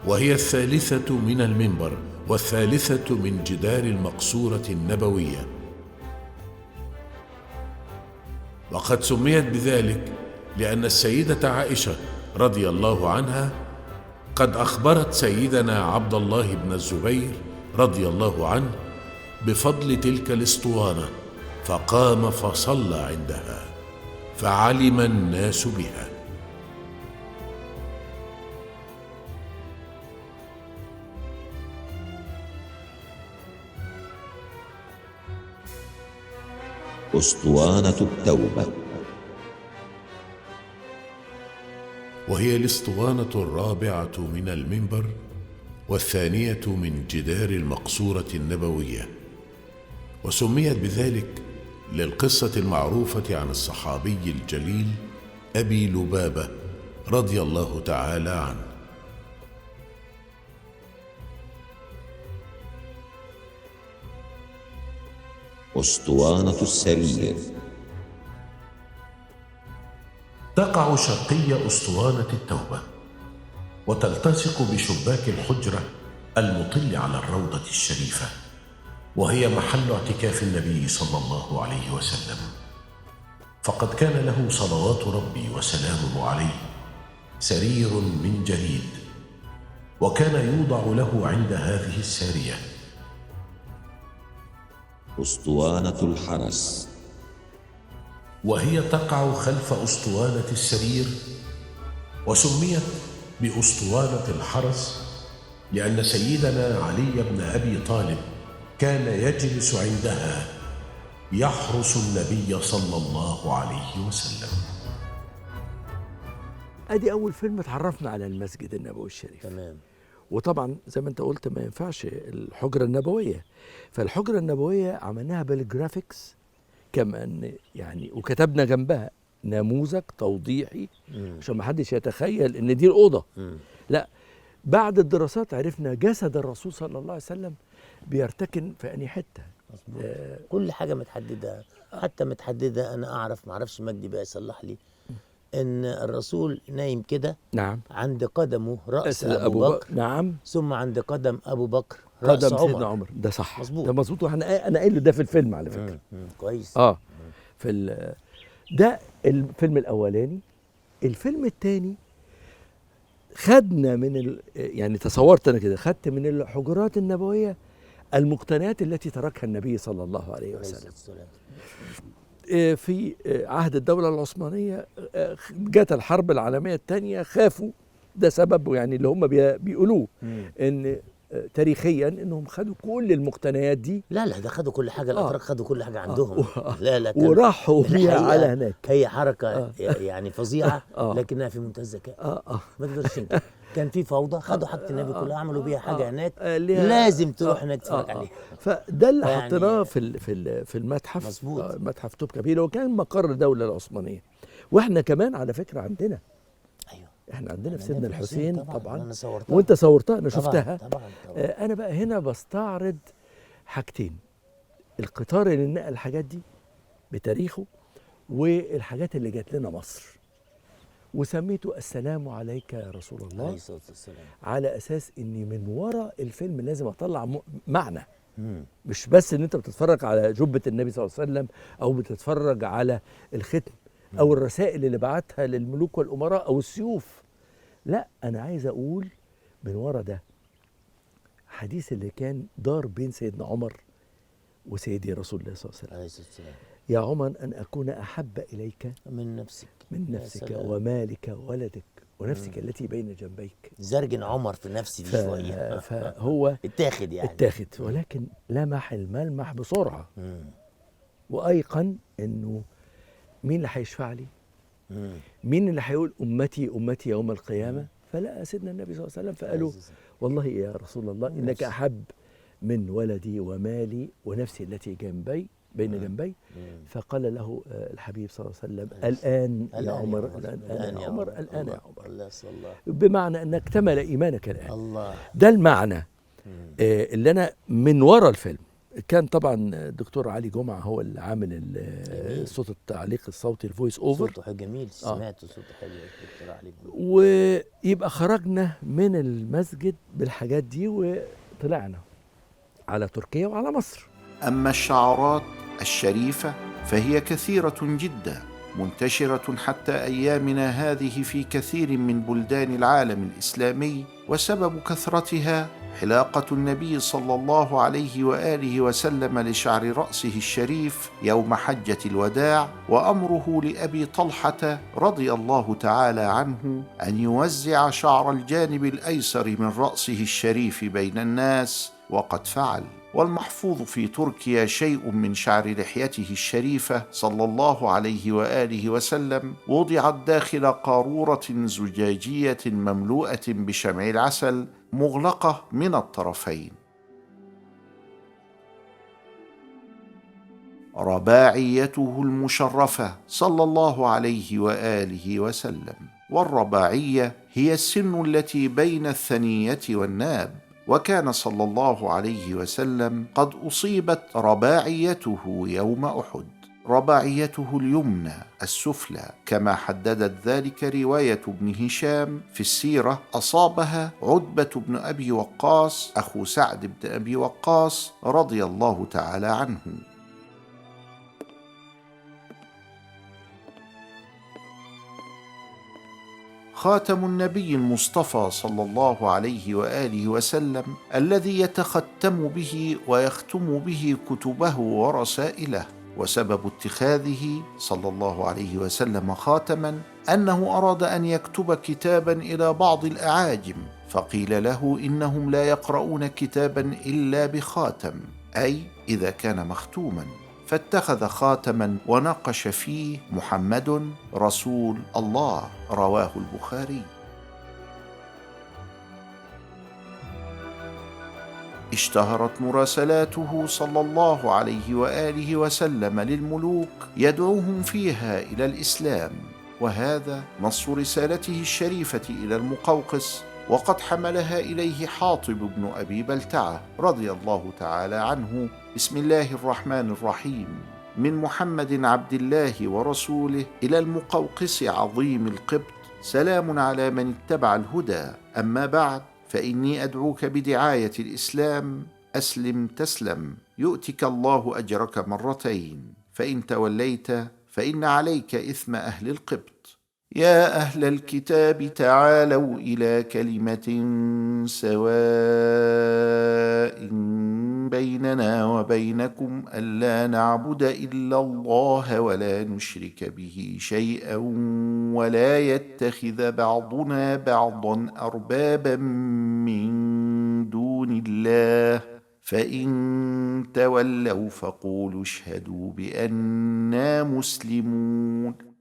وهي الثالثة من المنبر والثالثة من جدار المقصورة النبوية، وقد سميت بذلك لأن السيدة عائشة رضي الله عنها قد أخبرت سيدنا عبد الله بن الزبير رضي الله عنه بفضل تلك الاسطوانة، فقام فصلى عندها فعلم الناس بها. أسطوانة التوبة. وهي الاسطوانة الرابعة من المنبر والثانية من جدار المقصورة النبوية، وسميت بذلك للقصة المعروفة عن الصحابي الجليل أبي لبابة رضي الله تعالى عنه. أسطوانة السرير. تقع شرقية أسطوانة التوبة وتلتصق بشباك الحجرة المطل على الروضة الشريفة، وهي محل اعتكاف النبي صلى الله عليه وسلم، فقد كان له صلوات ربي وسلامه عليه سرير من جريد، وكان يوضع له عند هذه السارية. أسطوانة الحرس. وهي تقع خلف أسطوانة السرير، وسميت بأسطوانة الحرس لأن سيدنا علي بن أبي طالب كان يجلس عندها يحرس النبي صلى الله عليه وسلم. أدي أول فيلم اتعرفنا على المسجد النبوي الشريف. تمام. وطبعا زي ما انت قلت ما ينفعش الحجرة النبوية، فالحجرة النبوية عملناها بال graphics كمان يعني، وكتبنا جنبها نموذج توضيحي عشان ما حدش يتخيل ان دي الأوضة. لا، بعد الدراسات عرفنا جسد الرسول صلى الله عليه وسلم بيرتكن في أي حتة. كل حاجة متحددة، حتى متحددة. أنا أعرف، ما أعرفش مجدي بقى يصلح لي، إن الرسول نايم كده. نعم. عند قدمه رأس أبو بكر. نعم. ثم عند قدم أبو بكر رأس قدم عمر. سيدنا عمر. ده صح، مظبوط. ده مظبوط، وإحنا أنا قايل له ده في الفيلم على فكرة. كويس. في ده الفيلم الأولاني. الفيلم الثاني خدنا من يعني تصورت أنا كده، خدت من الحجرات النبوية المقتنيات التي تركها النبي صلى الله عليه وسلم. في عهد الدولة العثمانية جت الحرب العالمية الثانية، خافوا، ده سبب يعني اللي هم بيقولوه إن تاريخيا إنهم خدوا كل المقتنيات دي. لا لا، ده خدوا كل حاجة، الأتراك خدوا كل حاجة عندهم. لا لا، وراحوا بيها على هناك. هي حركة يعني فظيعة، لكنها في منتهى الذكاء. ما تقدرش انت. كان في فوضى، خدوا حاجة النبي كلها، عملوا بيها حاجة هناك، لازم تروح هناك تتفرج عليها. فده اللي يعني حطيناه في المتحف. مظبوط. متحف توبكابي هو كان مقر الدولة العثمانية. واحنا كمان على فكرة عندنا، ايوه، احنا عندنا في سيدنا الحسين طبعا. أنا صورتها. وانت صورتها، انا طبعًا شفتها. طبعا طبعا. انا بقى هنا بستعرض حاجتين: القطار اللي نقل الحاجات دي بتاريخه، والحاجات اللي جات لنا مصر، وسميته السلام عليك يا رسول الله عليه الصلاة والسلام، على أساس إني من وراء الفيلم لازم أطلع معنى. مش بس إن أنت بتتفرج على جبة النبي صلى الله عليه وسلم، أو بتتفرج على الختم، أو الرسائل اللي بعتها للملوك والأمراء، أو السيوف. لا، أنا عايز أقول من ورا ده حديث اللي كان دار بين سيدنا عمر وسيدي رسول الله صلى الله عليه وسلم. عليه الصلاة والسلام. يا عمر، أن أكون أحب إليك من نفسك، من نفسك ومالك وولدك ونفسك التي بين جنبيك. زرجن عمر في نفسي دي شوية. فهو اتاخد يعني، اتاخد، ولكن لمح الملمح بسرعة. وايقن انه مين اللي هيشفع لي؟ مين اللي هيقول امتي امتي يوم القيامة؟ فلقى سيدنا النبي صلى الله عليه وسلم فقال له والله يا رسول الله انك احب من ولدي ومالي ونفسي التي جنبي بين جنبي. فقال له الحبيب صلى الله عليه وسلم الآن يا عمر، الآن يا عمر، الآن يا عمر، بمعنى أن اكتمل إيمانك الآن. الله، ده المعنى اللي أنا من وراء الفيلم. كان طبعا الدكتور علي جمعة هو اللي عامل صوت التعليق الصوتي، ال voice over. صوته جميل، سمعت صوته حلو الدكتور علي جمعة. ويبقى خرجنا من المسجد بالحاجات دي وطلعنا على تركيا وعلى مصر. أما الشعارات الشريفة فهي كثيرة جدا، منتشرة حتى أيامنا هذه في كثير من بلدان العالم الإسلامي، وسبب كثرتها حلاقة النبي صلى الله عليه وآله وسلم لشعر رأسه الشريف يوم حجة الوداع، وأمره لأبي طلحة رضي الله تعالى عنه أن يوزع شعر الجانب الأيسر من رأسه الشريف بين الناس، وقد فعل. والمحفوظ في تركيا شيء من شعر لحيته الشريفة صلى الله عليه وآله وسلم، وضعت داخل قارورة زجاجية مملوءة بشمع العسل مغلقة من الطرفين. رباعيته المشرفة صلى الله عليه وآله وسلم. والرباعية هي السن التي بين الثنية والناب، وكان صلى الله عليه وسلم قد أصيبت رباعيته يوم أحد، رباعيته اليمنى السفلى، كما حددت ذلك رواية ابن هشام في السيرة، أصابها عتبة بن أبي وقاص أخو سعد بن أبي وقاص رضي الله تعالى عنه. خاتم النبي المصطفى صلى الله عليه وآله وسلم الذي يتختم به ويختم به كتبه ورسائله، وسبب اتخاذه صلى الله عليه وسلم خاتما أنه أراد أن يكتب كتابا إلى بعض الأعاجم، فقيل له إنهم لا يقرؤون كتابا إلا بخاتم، أي إذا كان مختوما، فاتخذ خاتما ونقش فيه محمد رسول الله، رواه البخاري. اشتهرت مراسلاته صلى الله عليه وآله وسلم للملوك يدعوهم فيها إلى الإسلام، وهذا نص رسالته الشريفة إلى المقوقس، وقد حملها إليه حاطب بن أبي بلتعة رضي الله تعالى عنه. بسم الله الرحمن الرحيم، من محمد عبد الله ورسوله إلى المقوقس عظيم القبط، سلام على من اتبع الهدى، أما بعد، فإني أدعوك بدعاية الإسلام، أسلم تسلم، يؤتك الله أجرك مرتين، فإن توليت فإن عليك إثم أهل القبط. يا أهل الكتاب تعالوا إلى كلمة سواء بيننا وبينكم ألا نعبد إلا الله ولا نشرك به شيئا ولا يتخذ بعضنا بعضا أربابا من دون الله، فإن تولوا فقولوا اشهدوا بأننا مسلمون.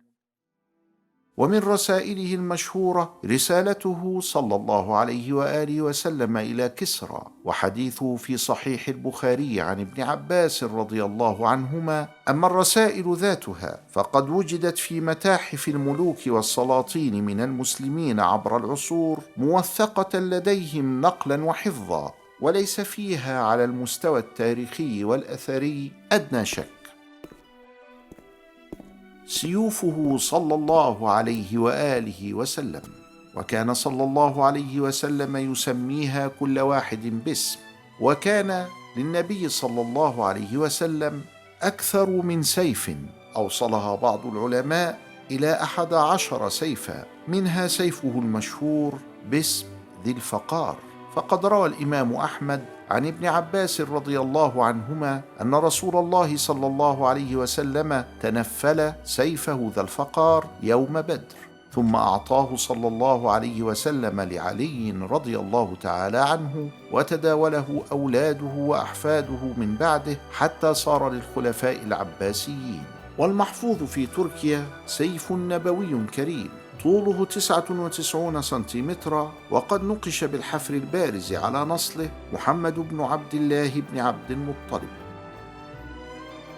ومن رسائله المشهورة رسالته صلى الله عليه وآله وسلم إلى كسرى، وحديثه في صحيح البخاري عن ابن عباس رضي الله عنهما. أما الرسائل ذاتها فقد وجدت في متاحف الملوك والسلاطين من المسلمين عبر العصور موثقة لديهم نقلا وحفظا، وليس فيها على المستوى التاريخي والأثري أدنى شك. سيوفه صلى الله عليه وآله وسلم، وكان صلى الله عليه وسلم يسميها كل واحد باسم، وكان للنبي صلى الله عليه وسلم أكثر من سيف، أوصلها بعض العلماء إلى 11 سيفا، منها سيفه المشهور باسم ذي الفقار. فقد روى الإمام أحمد عن ابن عباس رضي الله عنهما أن رسول الله صلى الله عليه وسلم تنفل سيفه ذا الفقار يوم بدر، ثم أعطاه صلى الله عليه وسلم لعلي رضي الله تعالى عنه، وتداوله أولاده وأحفاده من بعده حتى صار للخلفاء العباسيين. والمحفوظ في تركيا سيف نبوي كريم طوله 99 سنتيمترا، وقد نقش بالحفر البارز على نصله محمد بن عبد الله بن عبد المطلب.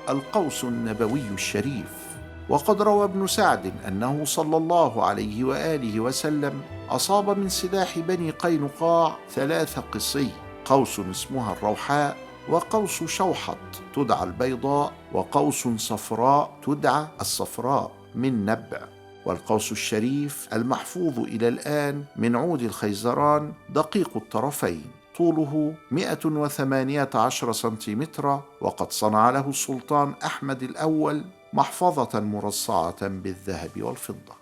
القوس النبوي الشريف. وقد روى ابن سعد أنه صلى الله عليه وآله وسلم أصاب من سلاح بني قينقاع 3 قصي، قوس اسمها الروحاء، وقوس شوحط تدعى البيضاء، وقوس صفراء تدعى الصفراء من نبع. والقوس الشريف المحفوظ إلى الآن من عود الخيزران دقيق الطرفين، طوله 118 سنتيمترا، وقد صنع له السلطان أحمد الأول محفظة مرصعة بالذهب والفضة.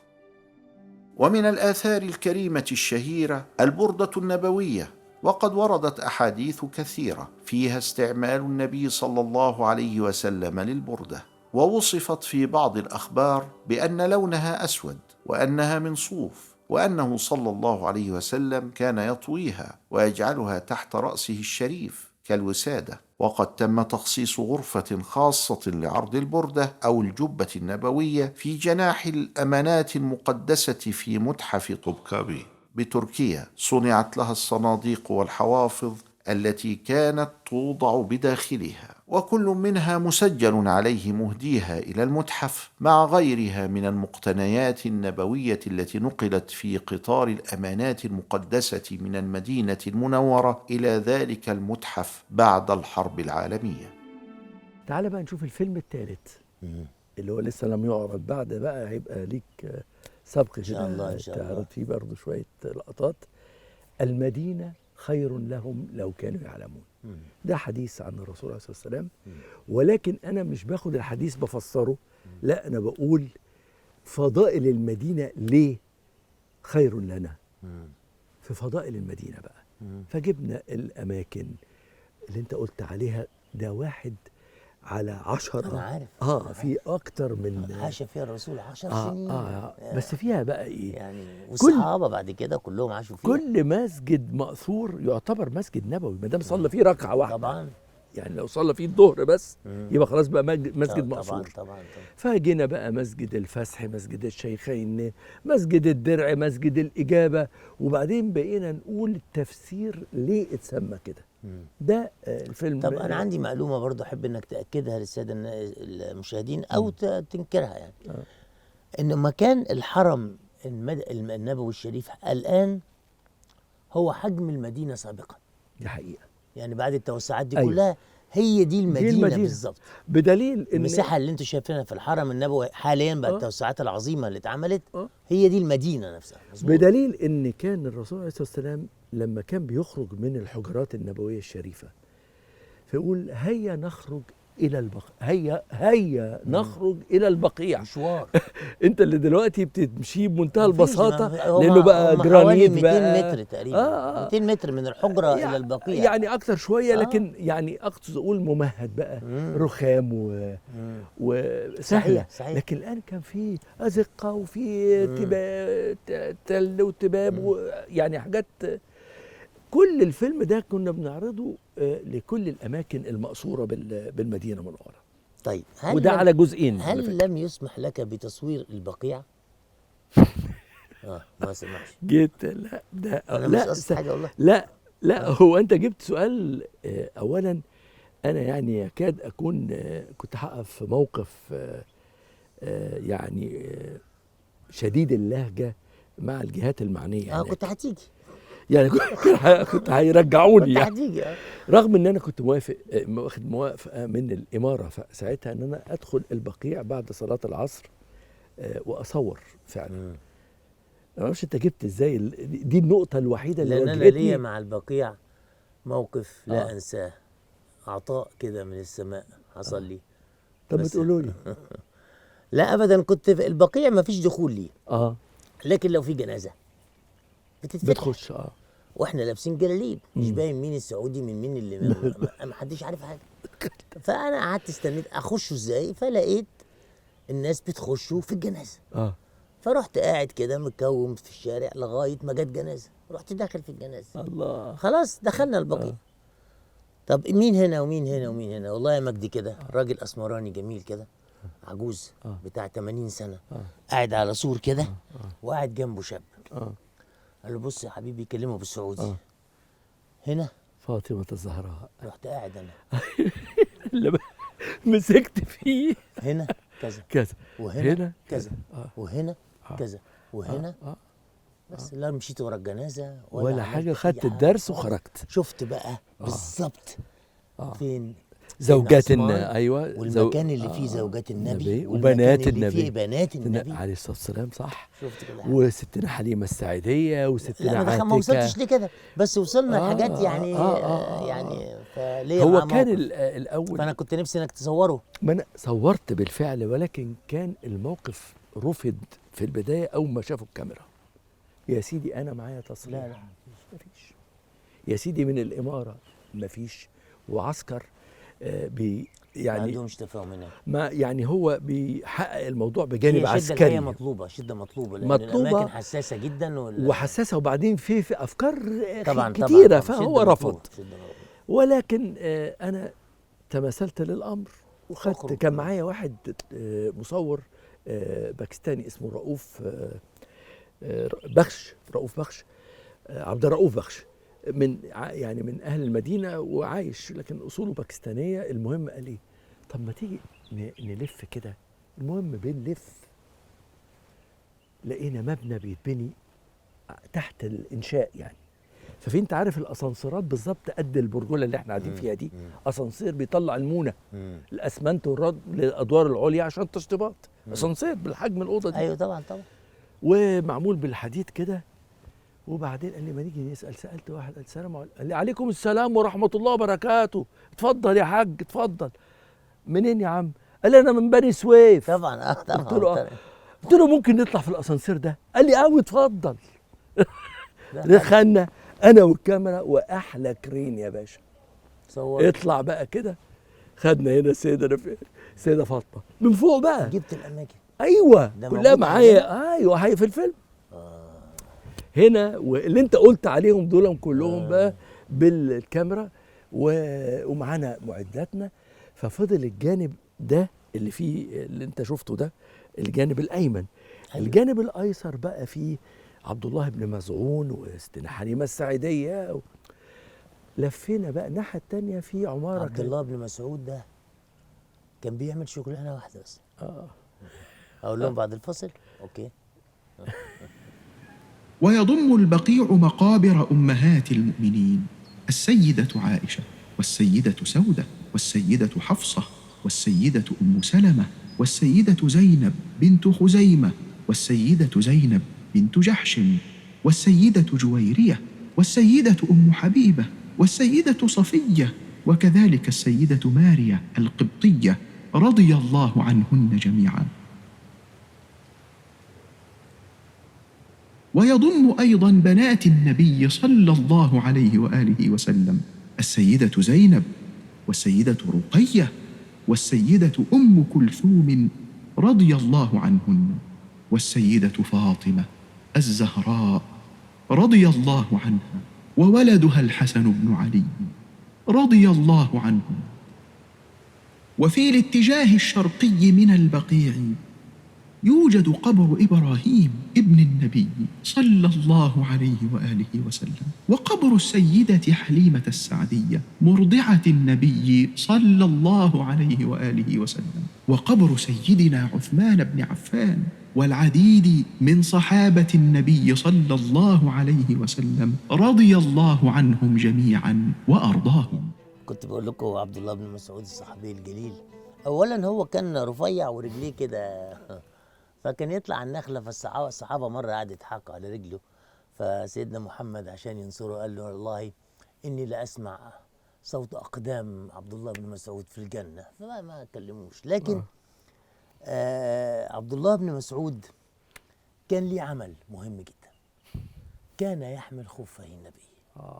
ومن الآثار الكريمة الشهيرة البردة النبوية، وقد وردت أحاديث كثيرة فيها استعمال النبي صلى الله عليه وسلم للبردة، ووصفت في بعض الأخبار بأن لونها أسود، وأنها من صوف، وأنه صلى الله عليه وسلم كان يطويها ويجعلها تحت رأسه الشريف كالوسادة. وقد تم تخصيص غرفة خاصة لعرض البردة أو الجبة النبوية في جناح الأمانات المقدسة في متحف طوبكابي بتركيا، صنعت لها الصناديق والحوافظ التي كانت توضع بداخلها، وكل منها مسجل عليه مهديها إلى المتحف مع غيرها من المقتنيات النبوية التي نقلت في قطار الأمانات المقدسة من المدينة المنورة إلى ذلك المتحف بعد الحرب العالمية. تعال بقى نشوف الفيلم الثالث اللي هو لسه لم يعرض بعد، بقى هيبقى ليك سبق إن شاء الله، إن شاء الله تعرض فيه برضه شوية لقطات. المدينة خير لهم لو كانوا يعلمون. ده حديث عن الرسول عليه الصلاة والسلام، ولكن أنا مش باخد الحديث بفسره، لا أنا بقول فضائل المدينة ليه خير لنا. في فضائل المدينة بقى فجبنا الأماكن اللي أنت قلت عليها، ده 1 على 10. أنا عارف. في أكتر من عاش فيها الرسول 10 سنين. بس فيها بقى إيه يعني، والصحابة بعد كده كلهم عاشوا فيها. كل مسجد مأثور يعتبر مسجد نبوي ما دام صلى فيه ركعة واحدة. طبعا. يعني لو صلى فيه الظهر بس يبقى خلاص بقى مسجد مأثور. طبعا طبعا. فجينا بقى مسجد الفسح، مسجد الشيخين، مسجد الدرع، مسجد الإجابة، وبعدين بقينا نقول التفسير ليه اتسمى كده. ده الفيلم. طب أنا عندي معلومة برضو أحب إنك تأكدها للسادة المشاهدين أو تنكرها يعني. إن مكان الحرم النبوي الشريف الآن هو حجم المدينة سابقا. دي حقيقة. يعني بعد التوسعات دي كلها هي دي المدينة بالظبط. بدليل إن المساحة اللي انتم شايفينها في الحرم النبوي حاليا بعد التوسعات العظيمة اللي اتعملت هي دي المدينة نفسها. مظبوط. بدليل إن كان الرسول عليه الصلاة والسلام لما كان بيخرج من الحجرات النبوية الشريفة فيقول هيا نخرج إلى البقيع، هيا نخرج إلى البقيع. مشوار. أنت اللي دلوقتي بتمشي بمنتهى البساطة لأنه بقى جرانيت بقى 200 متر تقريبا. 200 متر من الحجرة إلى البقيع، يعني أكتر شوية، لكن يعني أقصد أقول ممهد بقى رخام وسهلة. صحيح. لكن الآن كان في أزقة وفي تل وتباب يعني حاجات. كل الفيلم ده كنا بنعرضه لكل الأماكن المقصورة بالمدينة المنورة. طيب وده على جزئين. هل لم يسمح لك بتصوير البقيع؟ ما سمحش. جيت لا ده أنا مش قصدي حاجة والله. لا لا هو أنت جبت سؤال. أولا أنا يعني يكاد أكون كنت هقف في موقف يعني شديد اللهجة مع الجهات المعنية. كنت هتيجي يعني كنت هيرجعوني يعني. رغم ان انا كنت موافق، واخد موافقة من الامارة ساعتها ان انا ادخل البقيع بعد صلاة العصر واصور فعلا. ما اعرفش انت جبت ازاي دي النقطة الوحيدة اللي لان انا ليا مع البقيع موقف لا انساه، عطاء كده من السماء حصل لي. طب ما تقولوا لي. لا ابدا، كنت في البقيع ما فيش دخول لي. لكن لو في جنازه بتتفتح بتخش. واحنا لابسين جلاليب مش باين مين السعودي من مين اللي ما حدش عارف حاجة. فانا قعدت استنيت اخشه ازاي، فلقيت الناس بتخشوا في الجنازة. فرحت قاعد كده متكوم في الشارع لغاية ما جت جنازه، رحت داخل في الجنازة. الله، خلاص دخلنا البقيع. طب مين هنا ومين هنا ومين هنا؟ والله يا مجدي كده راجل اسمراني جميل كده، عجوز بتاع 80 سنة، قاعد على سور كده، وقاعد جنبه شاب. قال له بص يا حبيبي، كلمة بالسعودي. هنا فاطمة الزهراء. رحت قاعد انا اللي مسكت فيه. هنا كذا كذا، وهنا هنا كذا، وهنا كذا، وهنا بس. لا مشيت ورا الجنازة ولا حاجة، خدت الدرس وخرجت. شفت بقى بالظبط فين زوجات النبي. ايوه، والمكان اللي فيه زوجات النبي وبنات النبي، النبي فيه بنات النبي عليه الصلاة والسلام. صح، شفت كده. وستنا حليمة السعيديه وستنا عاتكة. ما وصلتش لكده، بس وصلنا لحاجات يعني يعني فليه هو كان الاول. فانا كنت نفسي انك تصوره. ما انا صورت بالفعل، ولكن كان الموقف رفض في البداية اول ما شافوا الكاميرا. يا سيدي انا معايا تصريح. لا لا مفيش. يا سيدي من الامارة مفيش، وعسكر بي يعني ما عندهمش تفاهم هناك. ما يعني هو بيحقق الموضوع بجانب عسكري. هي مطلوبه، شده مطلوبه، لان مطلوبة الاماكن حساسة جدا وحساسه، وبعدين في افكار طبعا كتيرة، طبعا فهو رفض. ولكن انا تماثلت للامر وخدت. كان معايا واحد مصور باكستاني اسمه رؤوف بخش، رؤوف بخش، عبد الرؤوف بخش، من يعني من اهل المدينة وعايش لكن اصوله باكستانيه. المهم قال لي طب ما تيجي نلف كده. المهم بنلف لقينا مبنى بيتبني تحت الانشاء يعني، ففي انت عارف الاسانسيرات بالظبط قد البرجوله اللي احنا قاعدين فيها دي، اسانسير بيطلع المونه الاسمنت والرد للادوار العليا عشان تشطيبات، اسانسير بالحجم الاوضة دي. ايوه طبعا طبعا، ومعمول بالحديد كده. وبعدين قال لي ما نيجي نسال. سالت واحد قال السلام عليكم، قال لي عليكم السلام ورحمة الله وبركاته، اتفضل يا حاج اتفضل. منين يا عم؟ قال لي انا من بني سويف. طبعا طبعا. قلت له ممكن نطلع في الاسانسير ده؟ قال لي قوي اتفضل. دخلنا انا والكاميرا واحلى crane يا باشا. صور. اطلع بقى كده، خدنا هنا السيدة فاطمة من فوق بقى. جبت الاماكن. ايوه كلها معايا. ايوه هي في الفيلم. هنا واللي انت قلت عليهم دول كلهم بقى بالكاميرا ومعانا معداتنا. ففضل الجانب ده اللي فيه اللي انت شفته ده الجانب الايمن. أيوة. الجانب الايسر بقى فيه عبد الله بن مزعون وستنا حليمة السعيديه. لفينا بقى الناحية الثانية في عمارة. عبد الله بن مسعود ده كان بيعمل شغلانة واحدة بس. اقول لهم بعد الفصل. okay. ويضم البقيع مقابر أمهات المؤمنين، السيدة عائشة والسيدة سودة والسيدة حفصة والسيدة أم سلمة والسيدة زينب بنت خزيمة والسيدة زينب بنت جحش والسيدة جويرية والسيدة أم حبيبة والسيدة صفية، وكذلك السيدة ماريا القبطية رضي الله عنهن جميعا. ويضم أيضا بنات النبي صلى الله عليه وآله وسلم، السيدة زينب والسيدة رقية والسيدة أم كلثوم رضي الله عنهن، والسيدة فاطمة الزهراء رضي الله عنها، وولدها الحسن بن علي رضي الله عنهم. وفي الاتجاه الشرقي من البقيع يوجد قبر إبراهيم ابن النبي صلى الله عليه وآله وسلم، وقبر السيدة حليمة السعدية مرضعة النبي صلى الله عليه وآله وسلم، وقبر سيدنا عثمان بن عفان، والعديد من صحابة النبي صلى الله عليه وسلم رضي الله عنهم جميعا وأرضاهم. كنت بقول لكم عبد الله بن مسعود الصحابي الجليل، أولا هو كان رفيع ورجليه كده، فكان يطلع على النخلة، فالصحابة مرة قعدوا يضحكوا على رجله، فسيدنا محمد عشان ينصره قال له والله إني لأسمع صوت أقدام عبد الله بن مسعود في الجنة، فما ما كلموش. لكن عبد الله بن مسعود كان ليه عمل مهم جدا، كان يحمل خفي النبي،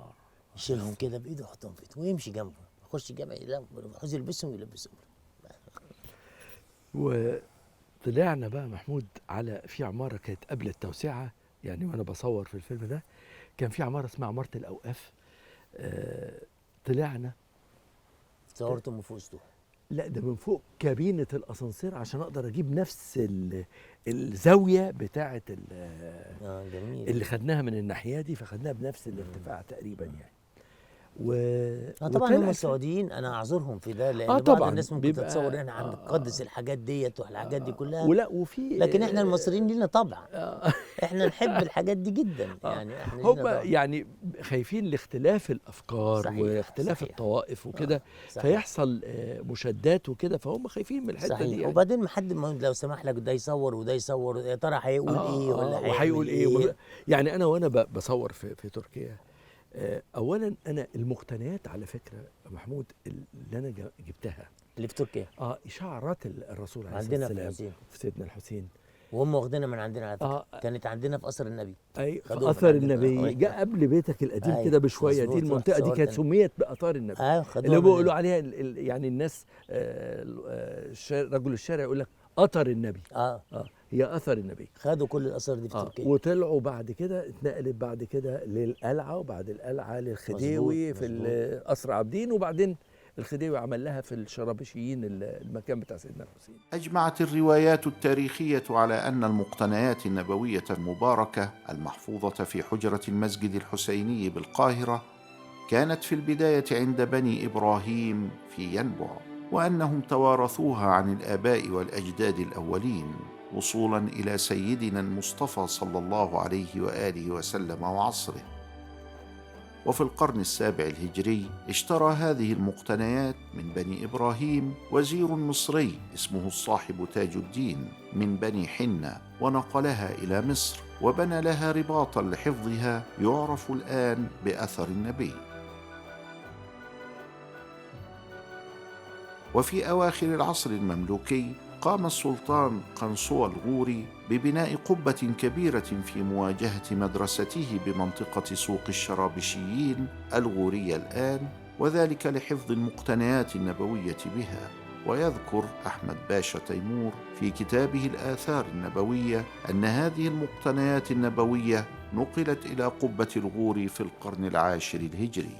يشيلهم كده بإيده ويحطهم في إيده ويمشي جنبه، يخش الجامع يعوز يلبسهم يلبسهم. طلعنا بقى محمود على في عمارة كانت قبل التوسعة، يعني وانا بصور في الفيلم ده كان في عمارة اسمها عمارة الاوقاف. طلعنا. صورته من فوق السطوح؟ لا، ده من فوق كابينه الاسانسير عشان اقدر اجيب نفس الزاوية بتاعه جميل اللي خدناها من الناحية دي، فخدناها بنفس الارتفاع تقريبا يعني. طبعا هم السعوديين انا اعذرهم في ده، لان بعض طبعا الناس ممكن تتصور ان احنا هنقدس الحاجات ديت والحاجات دي كلها، ولا وفي، لكن احنا المصريين لينا طبع، احنا نحب الحاجات دي جدا يعني. احنا هم يعني خايفين لاختلاف الافكار، صحيح، واختلاف، صحيح، الطوائف وكده، فيحصل مشادات وكده، فهم خايفين من الحتة دي يعني. وبعدين ما حد لو سمح لك ده يصور وده يصور، يا ترى هيقول ايه ولا وهيقول ايه يعني. انا وانا بصور في تركيا، اولا انا المقتنيات على فكرة محمود اللي انا جبتها اللي في تركيا شعرات الرسول عليه الصلاة والسلام في سيدنا الحسين، وهم واخدينها من عندنا على فكرة. كانت عندنا في قصر النبي. اي في قصر النبي، جاء قبل بيتك القديم كده بشوية. دي المنطقة دي كانت سميت باثار النبي، اللي بيقولوا عليها يعني الناس رجل الشارع يقول لك اثر النبي. هي اثر النبي. خدوا كل الاثار دي في تركيا وطلعوا بعد كده، اتنقلت بعد كده للقلعه، وبعد القلعة للخديوي في قصر عابدين، وبعدين الخديوي عمل لها في الشرابشيين المكان بتاع سيدنا الحسين. أجمعت الروايات التاريخية على أن المقتنيات النبوية المباركة المحفوظة في حجرة المسجد الحسيني بالقاهرة كانت في البداية عند بني إبراهيم في ينبع، وأنهم توارثوها عن الآباء والأجداد الأولين وصولاً إلى سيدنا المصطفى صلى الله عليه وآله وسلم وعصره. وفي القرن السابع الهجري اشترى هذه المقتنيات من بني إبراهيم وزير مصري اسمه الصاحب تاج الدين من بني حنة، ونقلها إلى مصر وبنى لها رباطا لحفظها يعرف الآن بأثر النبي. وفي أواخر العصر المملوكي قام السلطان قنصوة الغوري ببناء قبة كبيرة في مواجهة مدرسته بمنطقة سوق الشرابشيين الغورية الآن، وذلك لحفظ المقتنيات النبوية بها. ويذكر أحمد باشا تيمور في كتابه الآثار النبوية أن هذه المقتنيات النبوية نقلت إلى قبة الغوري في القرن العاشر الهجري،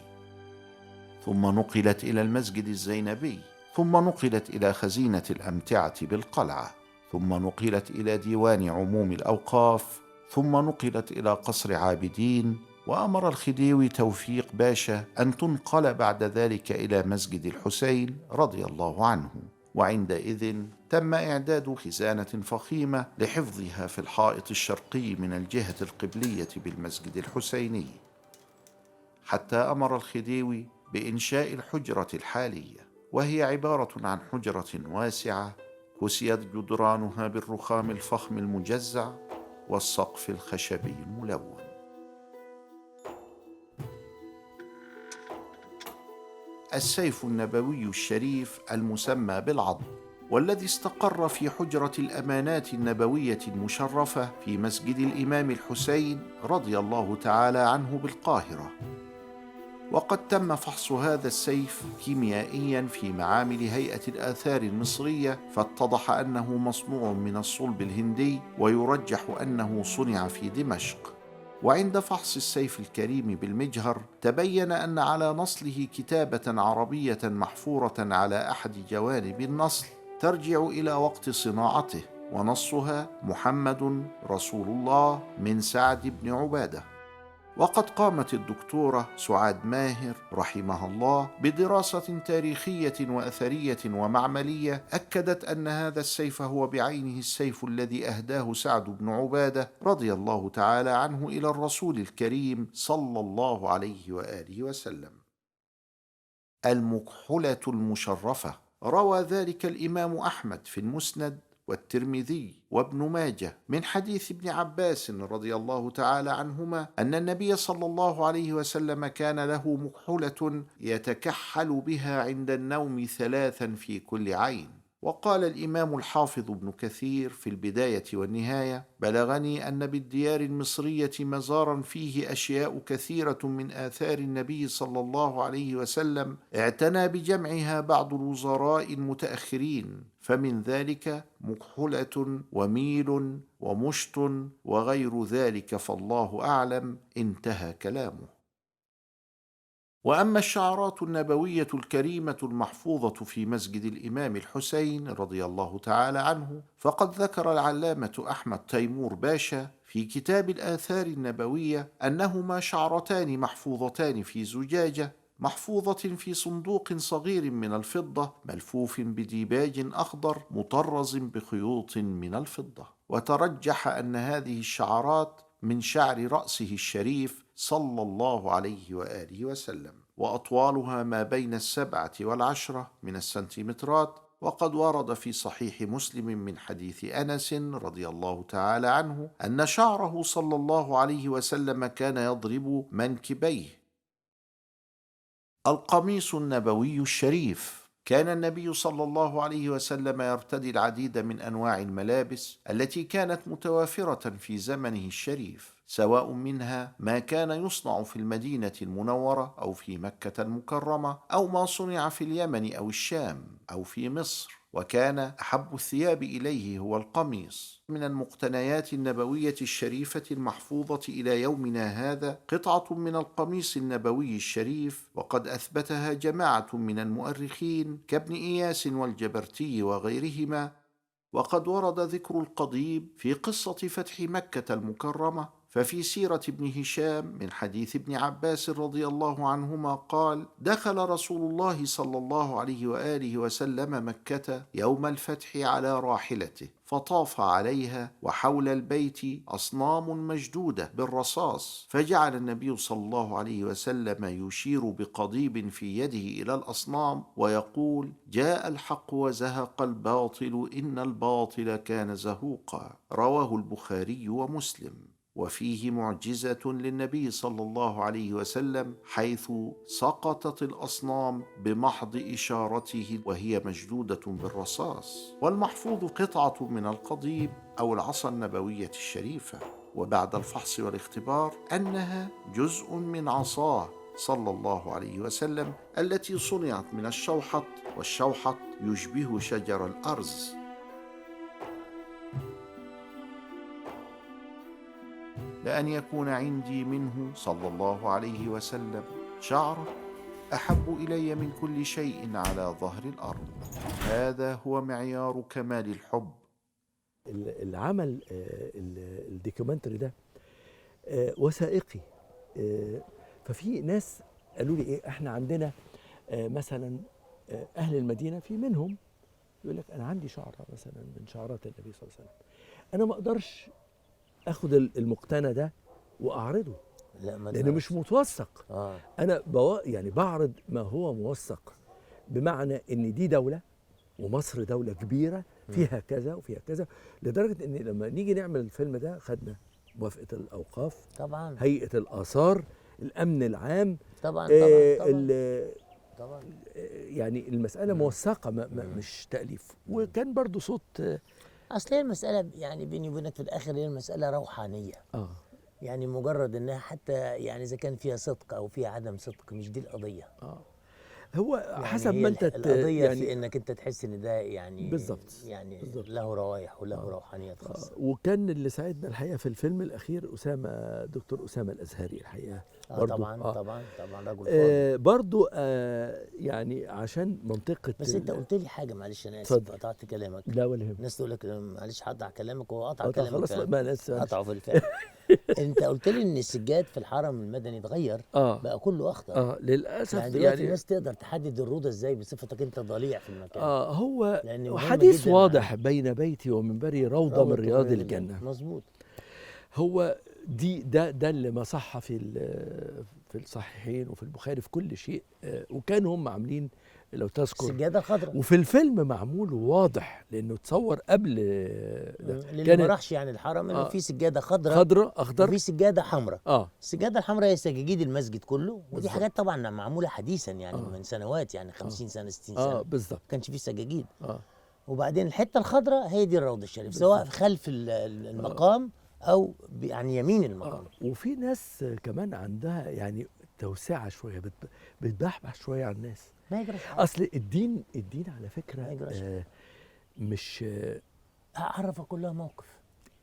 ثم نقلت إلى المسجد الزينبي، ثم نقلت إلى خزينة الأمتعة بالقلعة، ثم نقلت إلى ديوان عموم الأوقاف، ثم نقلت إلى قصر عابدين. وأمر الخديوي توفيق باشا أن تنقل بعد ذلك إلى مسجد الحسين رضي الله عنه، وعندئذ تم إعداد خزانة فخيمة لحفظها في الحائط الشرقي من الجهة القبلية بالمسجد الحسيني، حتى أمر الخديوي بإنشاء الحجرة الحالية، وهي عبارة عن حجرة واسعة كسيت جدرانها بالرخام الفخم المجزع والسقف الخشبي الملون. السيف النبوي الشريف المسمى بالعض، والذي استقر في حجرة الأمانات النبوية المشرفة في مسجد الإمام الحسين رضي الله تعالى عنه بالقاهرة. وقد تم فحص هذا السيف كيميائياً في معامل هيئة الآثار المصرية، فاتضح أنه مصنوع من الصلب الهندي، ويرجح أنه صنع في دمشق. وعند فحص السيف الكريم بالمجهر تبين أن على نصله كتابة عربية محفورة على أحد جوانب النصل ترجع إلى وقت صناعته، ونصها محمد رسول الله من سعد بن عبادة. وقد قامت الدكتورة سعاد ماهر رحمها الله بدراسة تاريخية وأثرية ومعملية أكدت أن هذا السيف هو بعينه السيف الذي أهداه سعد بن عبادة رضي الله تعالى عنه إلى الرسول الكريم صلى الله عليه وآله وسلم. المكحلة المشرفة، روى ذلك الإمام أحمد في المسند والترمذي وابن ماجه من حديث ابن عباس رضي الله تعالى عنهما أن النبي صلى الله عليه وسلم كان له مكحلة يتكحل بها عند النوم 3 في كل عين. وقال الإمام الحافظ ابن كثير في البداية والنهاية: بلغني أن بالديار المصرية مزارا فيه أشياء كثيرة من آثار النبي صلى الله عليه وسلم اعتنى بجمعها بعض الوزراء المتأخرين، فمن ذلك مكحلة وميل ومشط وغير ذلك، فالله أعلم. انتهى كلامه. وأما الشعرات النبوية الكريمة المحفوظة في مسجد الإمام الحسين رضي الله تعالى عنه، فقد ذكر العلامة أحمد تيمور باشا في كتاب الآثار النبوية أنهما شعرتان محفوظتان في زجاجة محفوظة في صندوق صغير من الفضة ملفوف بديباج أخضر مطرز بخيوط من الفضة. وترجح أن هذه الشعرات من شعر رأسه الشريف صلى الله عليه وآله وسلم، وأطوالها ما بين 7 و10 من السنتيمترات. وقد ورد في صحيح مسلم من حديث أنس رضي الله تعالى عنه أن شعره صلى الله عليه وسلم كان يضرب منكبيه. القميص النبوي الشريف. كان النبي صلى الله عليه وسلم يرتدي العديد من أنواع الملابس التي كانت متوافرة في زمنه الشريف، سواء منها ما كان يصنع في المدينة المنورة أو في مكة المكرمة، أو ما صنع في اليمن أو الشام أو في مصر. وكان أحب الثياب إليه هو القميص. من المقتنيات النبوية الشريفة المحفوظة إلى يومنا هذا قطعة من القميص النبوي الشريف، وقد أثبتها جماعة من المؤرخين كابن إياس والجبرتي وغيرهما. وقد ورد ذكر القضيب في قصة فتح مكة المكرمة، ففي سيرة ابن هشام من حديث ابن عباس رضي الله عنهما قال: دخل رسول الله صلى الله عليه وآله وسلم مكة يوم الفتح على راحلته، فطاف عليها، وحول البيت أصنام مشدودة بالرصاص، فجعل النبي صلى الله عليه وسلم يشير بقضيب في يده إلى الأصنام ويقول: جاء الحق وزهق الباطل، إن الباطل كان زهوقا. رواه البخاري ومسلم. وفيه معجزة للنبي صلى الله عليه وسلم، حيث سقطت الأصنام بمحض إشارته وهي مشدودة بالرصاص. والمحفوظ قطعة من القضيب أو العصا النبوية الشريفة، وبعد الفحص والاختبار أنها جزء من عصاه صلى الله عليه وسلم التي صنعت من الشوحط، والشوحط يشبه شجر الأرز. لأن يكون عندي منه صلى الله عليه وسلم شعره أحب إلي من كل شيء على ظهر الأرض. هذا هو معيار كمال الحب. العمل ال documentary ده وثائقي، ففي ناس قالوا لي إيه، إحنا عندنا مثلا أهل المدينة في منهم يقول لك أنا عندي شعرة مثلا من شعرات النبي صلى الله عليه وسلم، أنا ما أقدرش اخد المقتنى ده واعرضه، لا ما لانه مش متوثق. انا يعني بعرض ما هو موثق، بمعنى ان دي دولة ومصر دولة كبيرة فيها كذا وفيها كذا، لدرجة ان لما نيجي نعمل الفيلم ده خدنا موافقة الاوقاف طبعا، هيئة الاثار، الامن العام طبعا، طبعا طبعا, طبعا. يعني المسالة موثقة، مش تاليف. وكان برضو صوت، اصل هي المسألة يعني بيني وبينك في الآخر هي المسألة روحانية. يعني مجرد انها حتى يعني اذا كان فيها صدق او فيها عدم صدق مش دي القضية. هو يعني حسب ما انت القضية يعني في انك انت تحس ان ده يعني بالظبط، يعني بالزبط. له روايح وله روحانيات خاصة. وكان اللي ساعدنا الحقيقة في الفيلم الأخير أسامة، دكتور أسامة الأزهري الحقيقة. برضو طبعا طبعا طبعا رجل فاضل. برضو يعني عشان منطقة. بس انت قلت لي حاجة، معلش أنا آسف قطعت كلامك. لا ولا يهمك. الناس تقول لك معلش هقطع كلامك، وهو قطع كلامك خلاص، ما لسه قطعه في الفعل. انت قلت لي ان السجاد في الحرم المدني اتغير، بقى كله اخضر. للاسف يعني دلوقتي الناس تقدر تحدد الروضة ازاي بصفتك انت ضليع في المكان؟ هو حديث واضح، بين بيتي ومنبري روضة من رياض الجنة. مظبوط. هو دي ده اللي ما صح في الصحيحين وفي البخاري في كل شيء. وكانوا هم عاملين لو تذكر السجادة الخضراء، وفي الفيلم معمول واضح لانه اتصور قبل ده. اللي ما راحش يعني الحرم انه في سجادة خضراء اخضر وفي سجادة حمراء. السجادة الحمراء هي سجاجيد المسجد كله، ودي بالزبط. حاجات طبعا معمولة حديثا يعني من سنوات، يعني 50 سنة 60 سنة بالظبط، ما كانش في سجاجيد. وبعدين الحتة الخضراء هي دي الروضة الشريفة، سواء خلف المقام او يعني يمين المقام. وفي ناس كمان عندها يعني توسعه شوية، بتبحبح شوية على الناس. ما يجراش حاجة. اصل الدين على فكرة ما يجراش مش عرفه كلها موقف.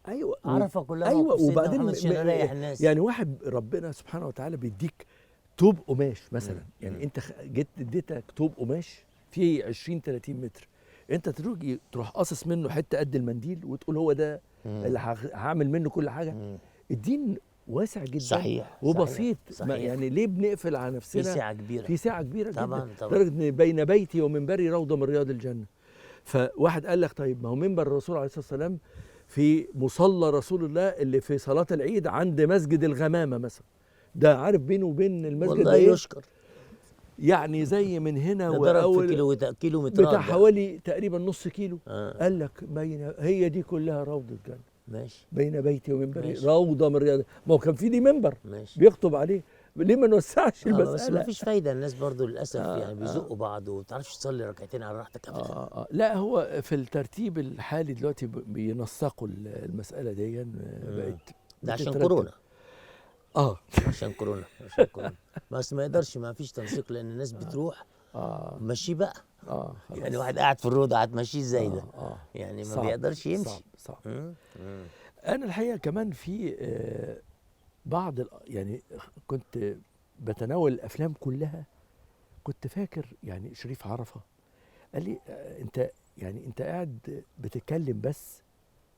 ايوه عرفه كلها ايوه موقف. وبعدين يريح الناس. يعني واحد ربنا سبحانه وتعالى بيديك توب قماش مثلا، يعني انت جيت اديتك توب قماش فيه 20 30 متر، انت تروح قاصص منه حتة قد المنديل وتقول هو ده اللي هعمل منه كل حاجة. الدين واسع جدا. صحيح. وبسيط. صحيح. يعني ليه بنقفل على نفسنا؟ في سعة كبيرة، في سعة كبيرة طبعا جدا. طبعا. لدرجة ان بين بيتي ومنبري روضة من رياض الجنة. فواحد قال لك طيب ما هو منبر الرسول عليه الصلاة والسلام في مصلى رسول الله اللي في صلاة العيد عند مسجد الغمامة مثلا، ده عارف بينه وبين المسجد والله ده إيه؟ يشكر يعني زي من هنا واول كيلو مترات بتاع حوالي تقريبا نص كيلو. قال لك بين هي دي كلها روضة جنة. ماشي. بين بيتي ومنبري روضة من رياض، ما هو كان في ليه منبر بيخطب عليه، ليه ما نوسعش المسالة؟ بس ما فيش فايده، الناس برضو للاسف يعني بيزقوا بعض وما تعرفش تصلي ركعتين على راحتك ابدا. لا هو في الترتيب الحالي دلوقتي بينسقوا المسالة دي، بقت ده عشان كورونا. عشان كورونا، عشان كورونا بس ما يقدرش، ما فيش تنسيق لان الناس بتروح مشي بقى. يعني واحد قاعد في الروضة هتمشيه ازاي ده؟ يعني ما بيقدرش يمشي. صعب. انا الحقيقة كمان في بعض يعني كنت بتناول الافلام كلها، كنت فاكر يعني شريف عرفه قال لي انت يعني انت قاعد بتتكلم بس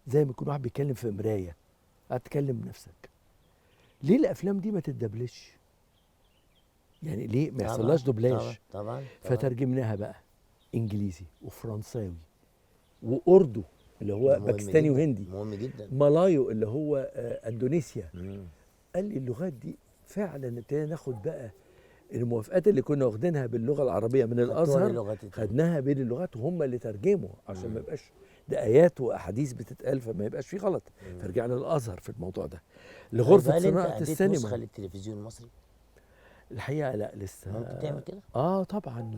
زي ما يكون واحد بيتكلم في مراية، قاعد تكلم نفسك. ليه الافلام دي ما تتدبلش؟ يعني ليه ما يحصلهاش دوبلاج؟ طبعا. فترجمناها بقى انجليزي وفرنساوي واردو اللي هو باكستاني وهندي، مهم جدا، مالايو اللي هو اندونيسيا. قال لي اللغات دي فعلا ابتدينا ناخد بقى الموافقات اللي كنا واخدينها باللغة العربية من الازهر، خدناها بين اللغات وهم اللي ترجموا عشان ما يبقاش ده ايات واحاديث بتتقال فما يبقاش في غلط. فرجعنا للازهر في الموضوع ده، لغرفة صناعة السينما. نسخه للتلفزيون المصري؟ الحقيقة لا لسه. ممكن تعمل كده؟ طبعا.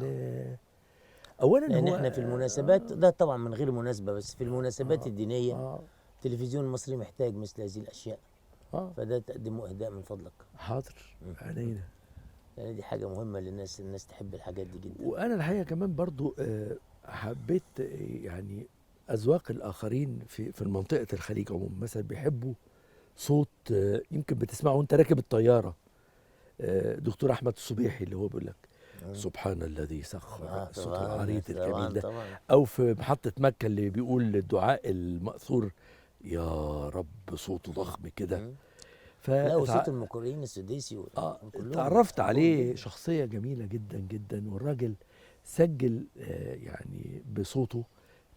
اولا لان احنا في المناسبات ده طبعا من غير مناسبة، بس في المناسبات الدينية التلفزيون المصري محتاج مثل هذه الاشياء. فده تقدمه اهداء من فضلك. حاضر، عينينا. لان دي حاجة مهمة للناس، الناس تحب الحاجات دي جدا. وانا الحقيقة كمان برضو حبيت يعني اذواق الاخرين في منطقة الخليج عموما، مثلا بيحبوا صوت يمكن بتسمعه وانت راكب الطيارة، دكتور احمد الصبيحي اللي هو بيقول لك سبحان الذي سخر، الصوت العريض الجميل ده. طبعا. او في محطة مكة اللي بيقول الدعاء المأثور يا رب، صوته ضخم كده. لا وصوت المقرئين السديسي تعرفت عليه، شخصية جميلة جدا جدا، والراجل سجل يعني بصوته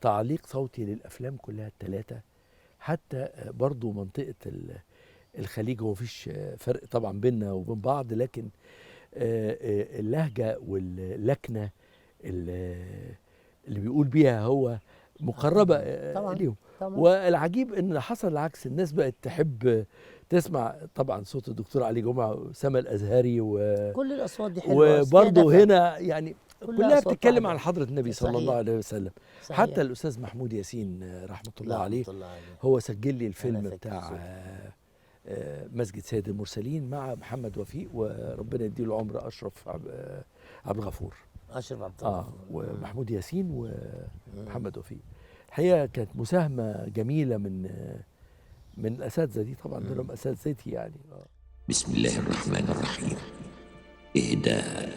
تعليق صوتي للافلام كلها الثلاثة، حتى برضو منطقة الخليج هو مفيش فرق طبعا بيننا وبين بعض، لكن اللهجة واللكنه اللي بيقول بيها هو مقربة ليهم. والعجيب ان حصل العكس، الناس بقت تحب تسمع طبعا صوت الدكتور علي جمعه وسما الازهري وكل الاصوات دي حلوة، وبرضه هنا يعني كلها بتتكلم عن حضره النبي صلى الله عليه وسلم. صحيح. حتى الاستاذ محمود ياسين رحمه الله عليه هو سجل لي الفيلم بتاع مسجد سيد المرسلين مع محمد وفيق، وربنا يديله العمر، اشرف عبد الغفور، اشرف عبد الغفور ومحمود ياسين ومحمد وفيق. الحقيقة كانت مساهمة جميلة من الاساتذة دي، طبعا دول اساتذتي يعني. بسم الله الرحمن الرحيم. اهداء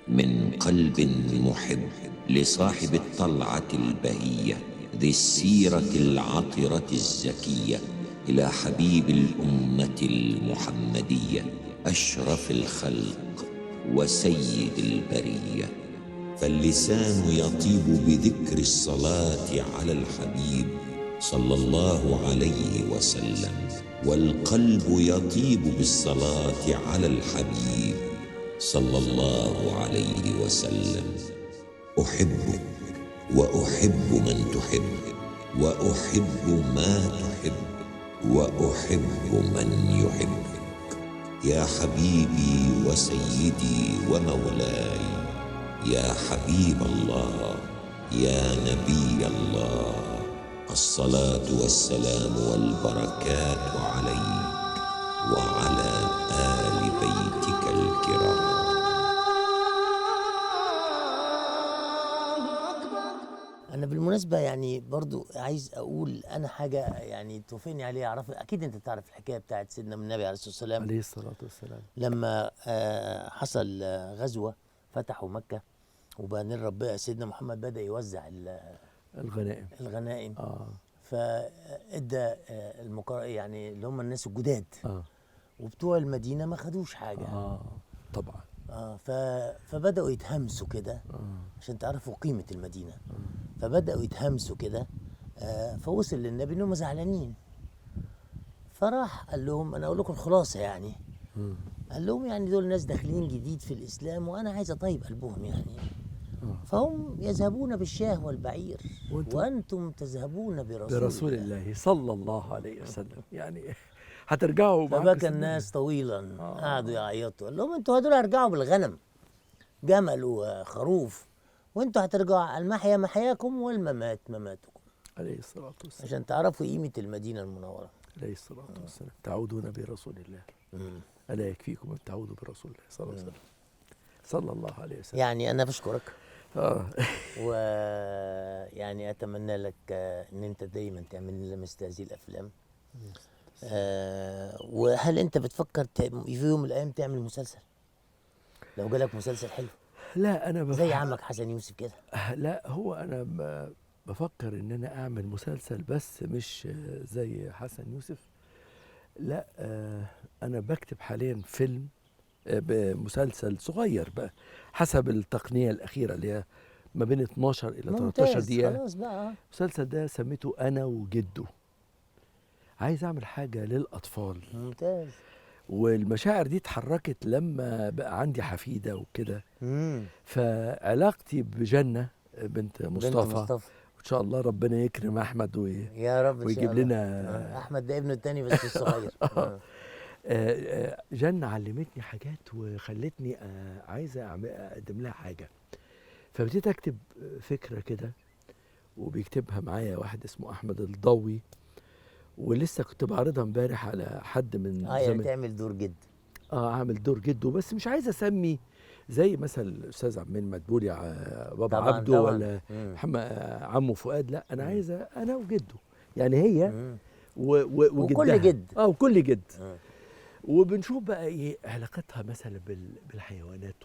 من قلب محب لصاحب الطلعة البهية ذي السيرة العطرة الزكية، إلى حبيب الأمة المحمدية أشرف الخلق وسيد البرية. فاللسان يطيب بذكر الصلاة على الحبيب صلى الله عليه وسلم، والقلب يطيب بالصلاة على الحبيب صلى الله عليه وسلم. أحبك وأحب من تحب، وأحب ما تحب، وأحب من يحبك، يا حبيبي وسيدي ومولاي، يا حبيب الله، يا نبي الله، الصلاة والسلام والبركات عليك وعلى آل بيتك الكرام. أنا بالمناسبة يعني برضو عايز أقول أنا حاجة يعني توافقني عليها، أعرف أكيد أنت تعرف الحكاية بتاعت سيدنا النبي عليه الصلاة والسلام. عليه الصلاة والسلام. لما حصل غزوة فتحوا مكة، وبعدين ربنا سيدنا محمد بدأ يوزع الغنائم. الغنائم. فادى يعني اللي هم الناس الجداد. وبتوع المدينة ما خدوش حاجة. طبعا. فبدأوا يتهمسوا كده عشان تعرفوا قيمة المدينة. فبدأوا يتهمسوا كده، فوصل للنبي انهم زعلانين. فراح قال لهم، انا اقول لكم الخلاصة يعني. قال لهم يعني دول ناس داخلين جديد في الإسلام، وأنا عايز أطيب قلبهم يعني. فهم يذهبون بالشاه والبعير وأنتم تذهبون برسول الله صلى الله عليه وسلم. يعني هترجعوا. فبكى الناس طويلا، قعدوا يعيطوا. قال لهم انتوا هدول هترجعوا بالغنم، جمل وخروف، وانتوا هترجعوا المحيا محياكم والممات مماتكم. عليه الصلاة والسلام. عشان تعرفوا قيمة المدينة المنورة. عليه الصلاة والسلام. تعودون برسول الله. ألا يكفيكم أن تعودوا برسول الله صلى الله عليه وسلم. صلى الله عليه وسلم. يعني أنا بشكرك. ويعني أتمنى لك أن أنت دايما تعمل لنا مثل هذه الأفلام. وهل أنت بتفكر في يوم من الأيام تعمل مسلسل؟ لو جالك مسلسل حلو؟ لا، أنا زي عمك حسن يوسف كده. لا، هو أنا بفكر إن أنا أعمل مسلسل، بس مش زي حسن يوسف. لا، أنا بكتب حاليا فيلم، بمسلسل صغير بقى حسب التقنية الأخيرة اللي هي ما بين 12 إلى 13 دقيقة. خلاص بقى. المسلسل ده سميته أنا وجده. عايز أعمل حاجة للأطفال. ممتاز. والمشاعر دي اتحركت لما بقى عندي حفيدة وكده. فعلاقتي بجنة بنت مصطفى. وإن شاء الله ربنا يكرم أحمد يا رب ويجيب لنا أحمد ده ابنه التاني بس الصغير. جنة علمتني حاجات وخلتني عايزة أقدم لها حاجة. فبديت أكتب فكرة كده، وبيكتبها معايا واحد اسمه أحمد الضوي، ولسه كنت بعرضها امبارح على حد من يعني تعمل دور جد. اعمل دور جده، بس مش عايز اسمي زي مثلا الاستاذ عمين مدبولي بابا عبده ولا محمد عمو فؤاد. لا، انا عايزه انا وجده، يعني هي وجدها وكل جد. وكل جد. وبنشوف بقى ايه علاقتها مثلا بالحيوانات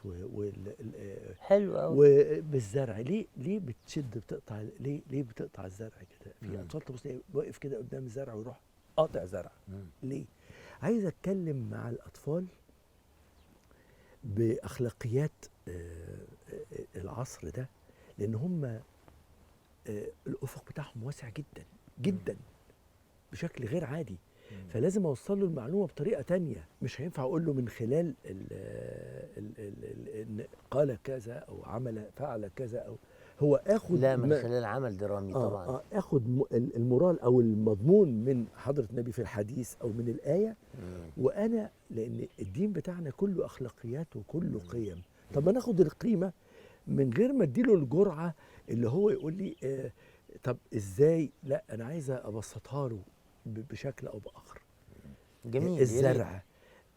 حلو قوي، وبالزرع. ليه بتشد بتقطع، ليه بتقطع الزرع كده؟ في اطفال تبص واقف كده قدام الزرع ويروح قاطع زرع. ليه؟ عايز اتكلم مع الاطفال باخلاقيات العصر ده، لان هم الافق بتاعهم واسع جدا جدا بشكل غير عادي. فلازم اوصل له المعلومة بطريقة تانية. مش هينفع اقول له من خلال ال قال كذا او عمل فعل كذا، او هو اخد، لا، من خلال عمل درامي. طبعا. اخد المورال او المضمون من حضره النبي في الحديث او من الايه. وانا لان الدين بتاعنا كله اخلاقيات وكله قيم. طب ما ناخد القيمة من غير ما اديله الجرعة اللي هو يقول لي طب ازاي. لا، انا عايزه ابسطها له بشكل او باخر. جميل. الزرع،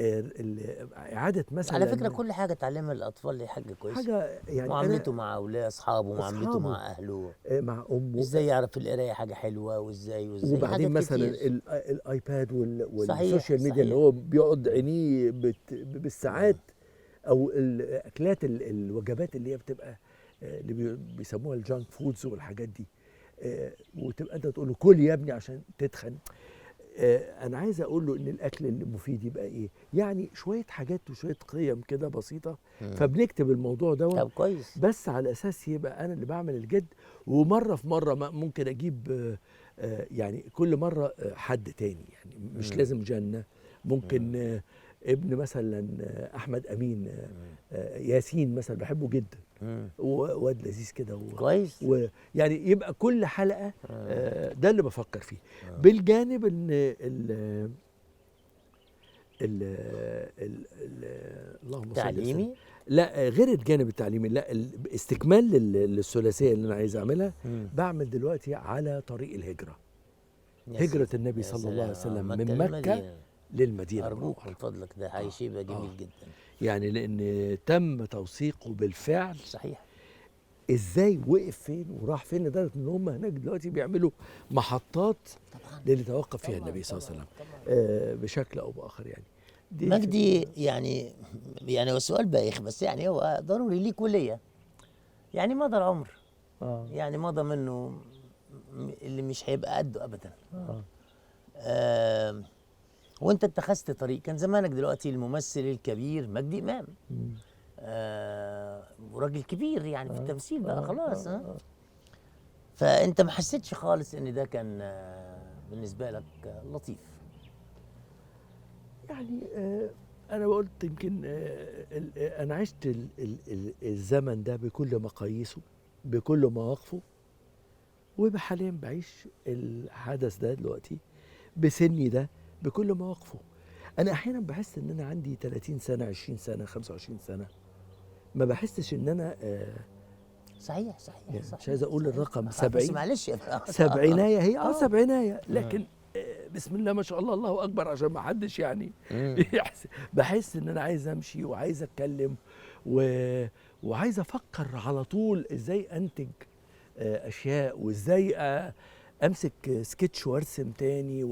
اعاده مثلا. على فكرة كل حاجة تعلمها الاطفال دي حاجة كويسة، حاجة يعني معاملته مع اولاد اصحابه، معاملته مع اهله، مع امه، ازاي يعرف القراية حاجة حلوة، وازاي وبعدين مثلا ال iPad وال social media اللي هو بيقعد عينيه بالساعات، او الاكلات الوجبات اللي هي بتبقى اللي بيسموها ال junk foods والحاجات دي، وتبقى انت تقول له كل يا ابني عشان تتخن. انا عايز اقول له ان الاكل المفيد يبقى ايه، يعني شوية حاجات وشوية قيم كده بسيطة. فبنكتب الموضوع ده. طب كويس، بس على اساس يبقى انا اللي بعمل الجد. ومرة في مرة ممكن اجيب يعني كل مرة حد تاني، يعني مش لازم جنة، ممكن ابن مثلا احمد امين، ياسين مثلا بحبه جدا، وواد لذيذ كده كويس. ويعني يبقى كل حلقة ده اللي بفكر فيه. بالجانب ان ال ال ال اللهم صل تعليمي، لا غير الجانب التعليمي، لا استكمال للثلاثيه اللي انا عايز اعملها. بعمل دلوقتي على طريق الهجرة، هجره النبي صلى الله عليه وسلم من مكة للمدينة. ارجوك من فضلك، ده شيء جميل جدا يعني، لان تم توثيقه بالفعل. صحيح. ازاي وقف فين وراح فين، لدرجة ان هم هناك دلوقتي بيعملوا محطات للي توقف فيها النبي صلى الله عليه وسلم بشكل او باخر يعني. مجدي يعني هو سؤال بايخ بس يعني هو ضروري ليك وليا. يعني مضى العمر، يعني مضى منه اللي مش هيبقى قده ابدا. وانت اتخذت طريق، كان زمانك دلوقتي الممثل الكبير مجدي امام، وراجل كبير يعني في التمثيل بقى خلاص. فانت ما حسيتش خالص ان ده كان بالنسبة لك لطيف؟ يعني انا قلت يمكن انا عشت الزمن ده بكل مقاييسه بكل مواقفه، وحاليا بعيش الحدث ده دلوقتي بسني ده بكل مواقفه. انا احيانا بحس ان انا عندي 30 سنة، 20 سنة، 25 سنة، ما بحسش ان انا صحيح صحيح يعني صحيح. مش عايز اقول الرقم 70، بس معلش سبعينايه هي سبعينايه، لكن بسم الله ما شاء الله الله اكبر، عشان ما حدش يعني بحس ان انا عايز امشي وعايز اتكلم وعايز افكر على طول ازاي انتج اشياء، وازاي امسك سكتش وارسم تاني،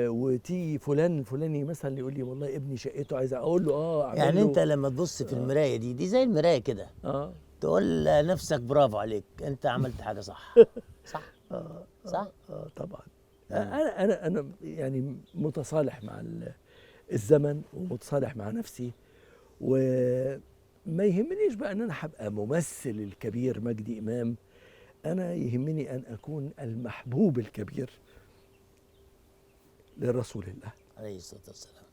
وتيجي فلان الفلاني مثلا يقول لي والله ابني شقته عايز اقول له اعمل يعني له. انت لما تبص في المراية دي زي المراية كده، تقول لنفسك برافو عليك، انت عملت حاجة صح. صح؟ صح؟ طبعا. انا انا يعني متصالح مع الزمن ومتصالح مع نفسي، وما يهمنيش بقى ان انا هبقى ممثل الكبير مجدي امام، انا يهمني ان اكون المحبوب الكبير لرسول الله عليه الصلاة والسلام.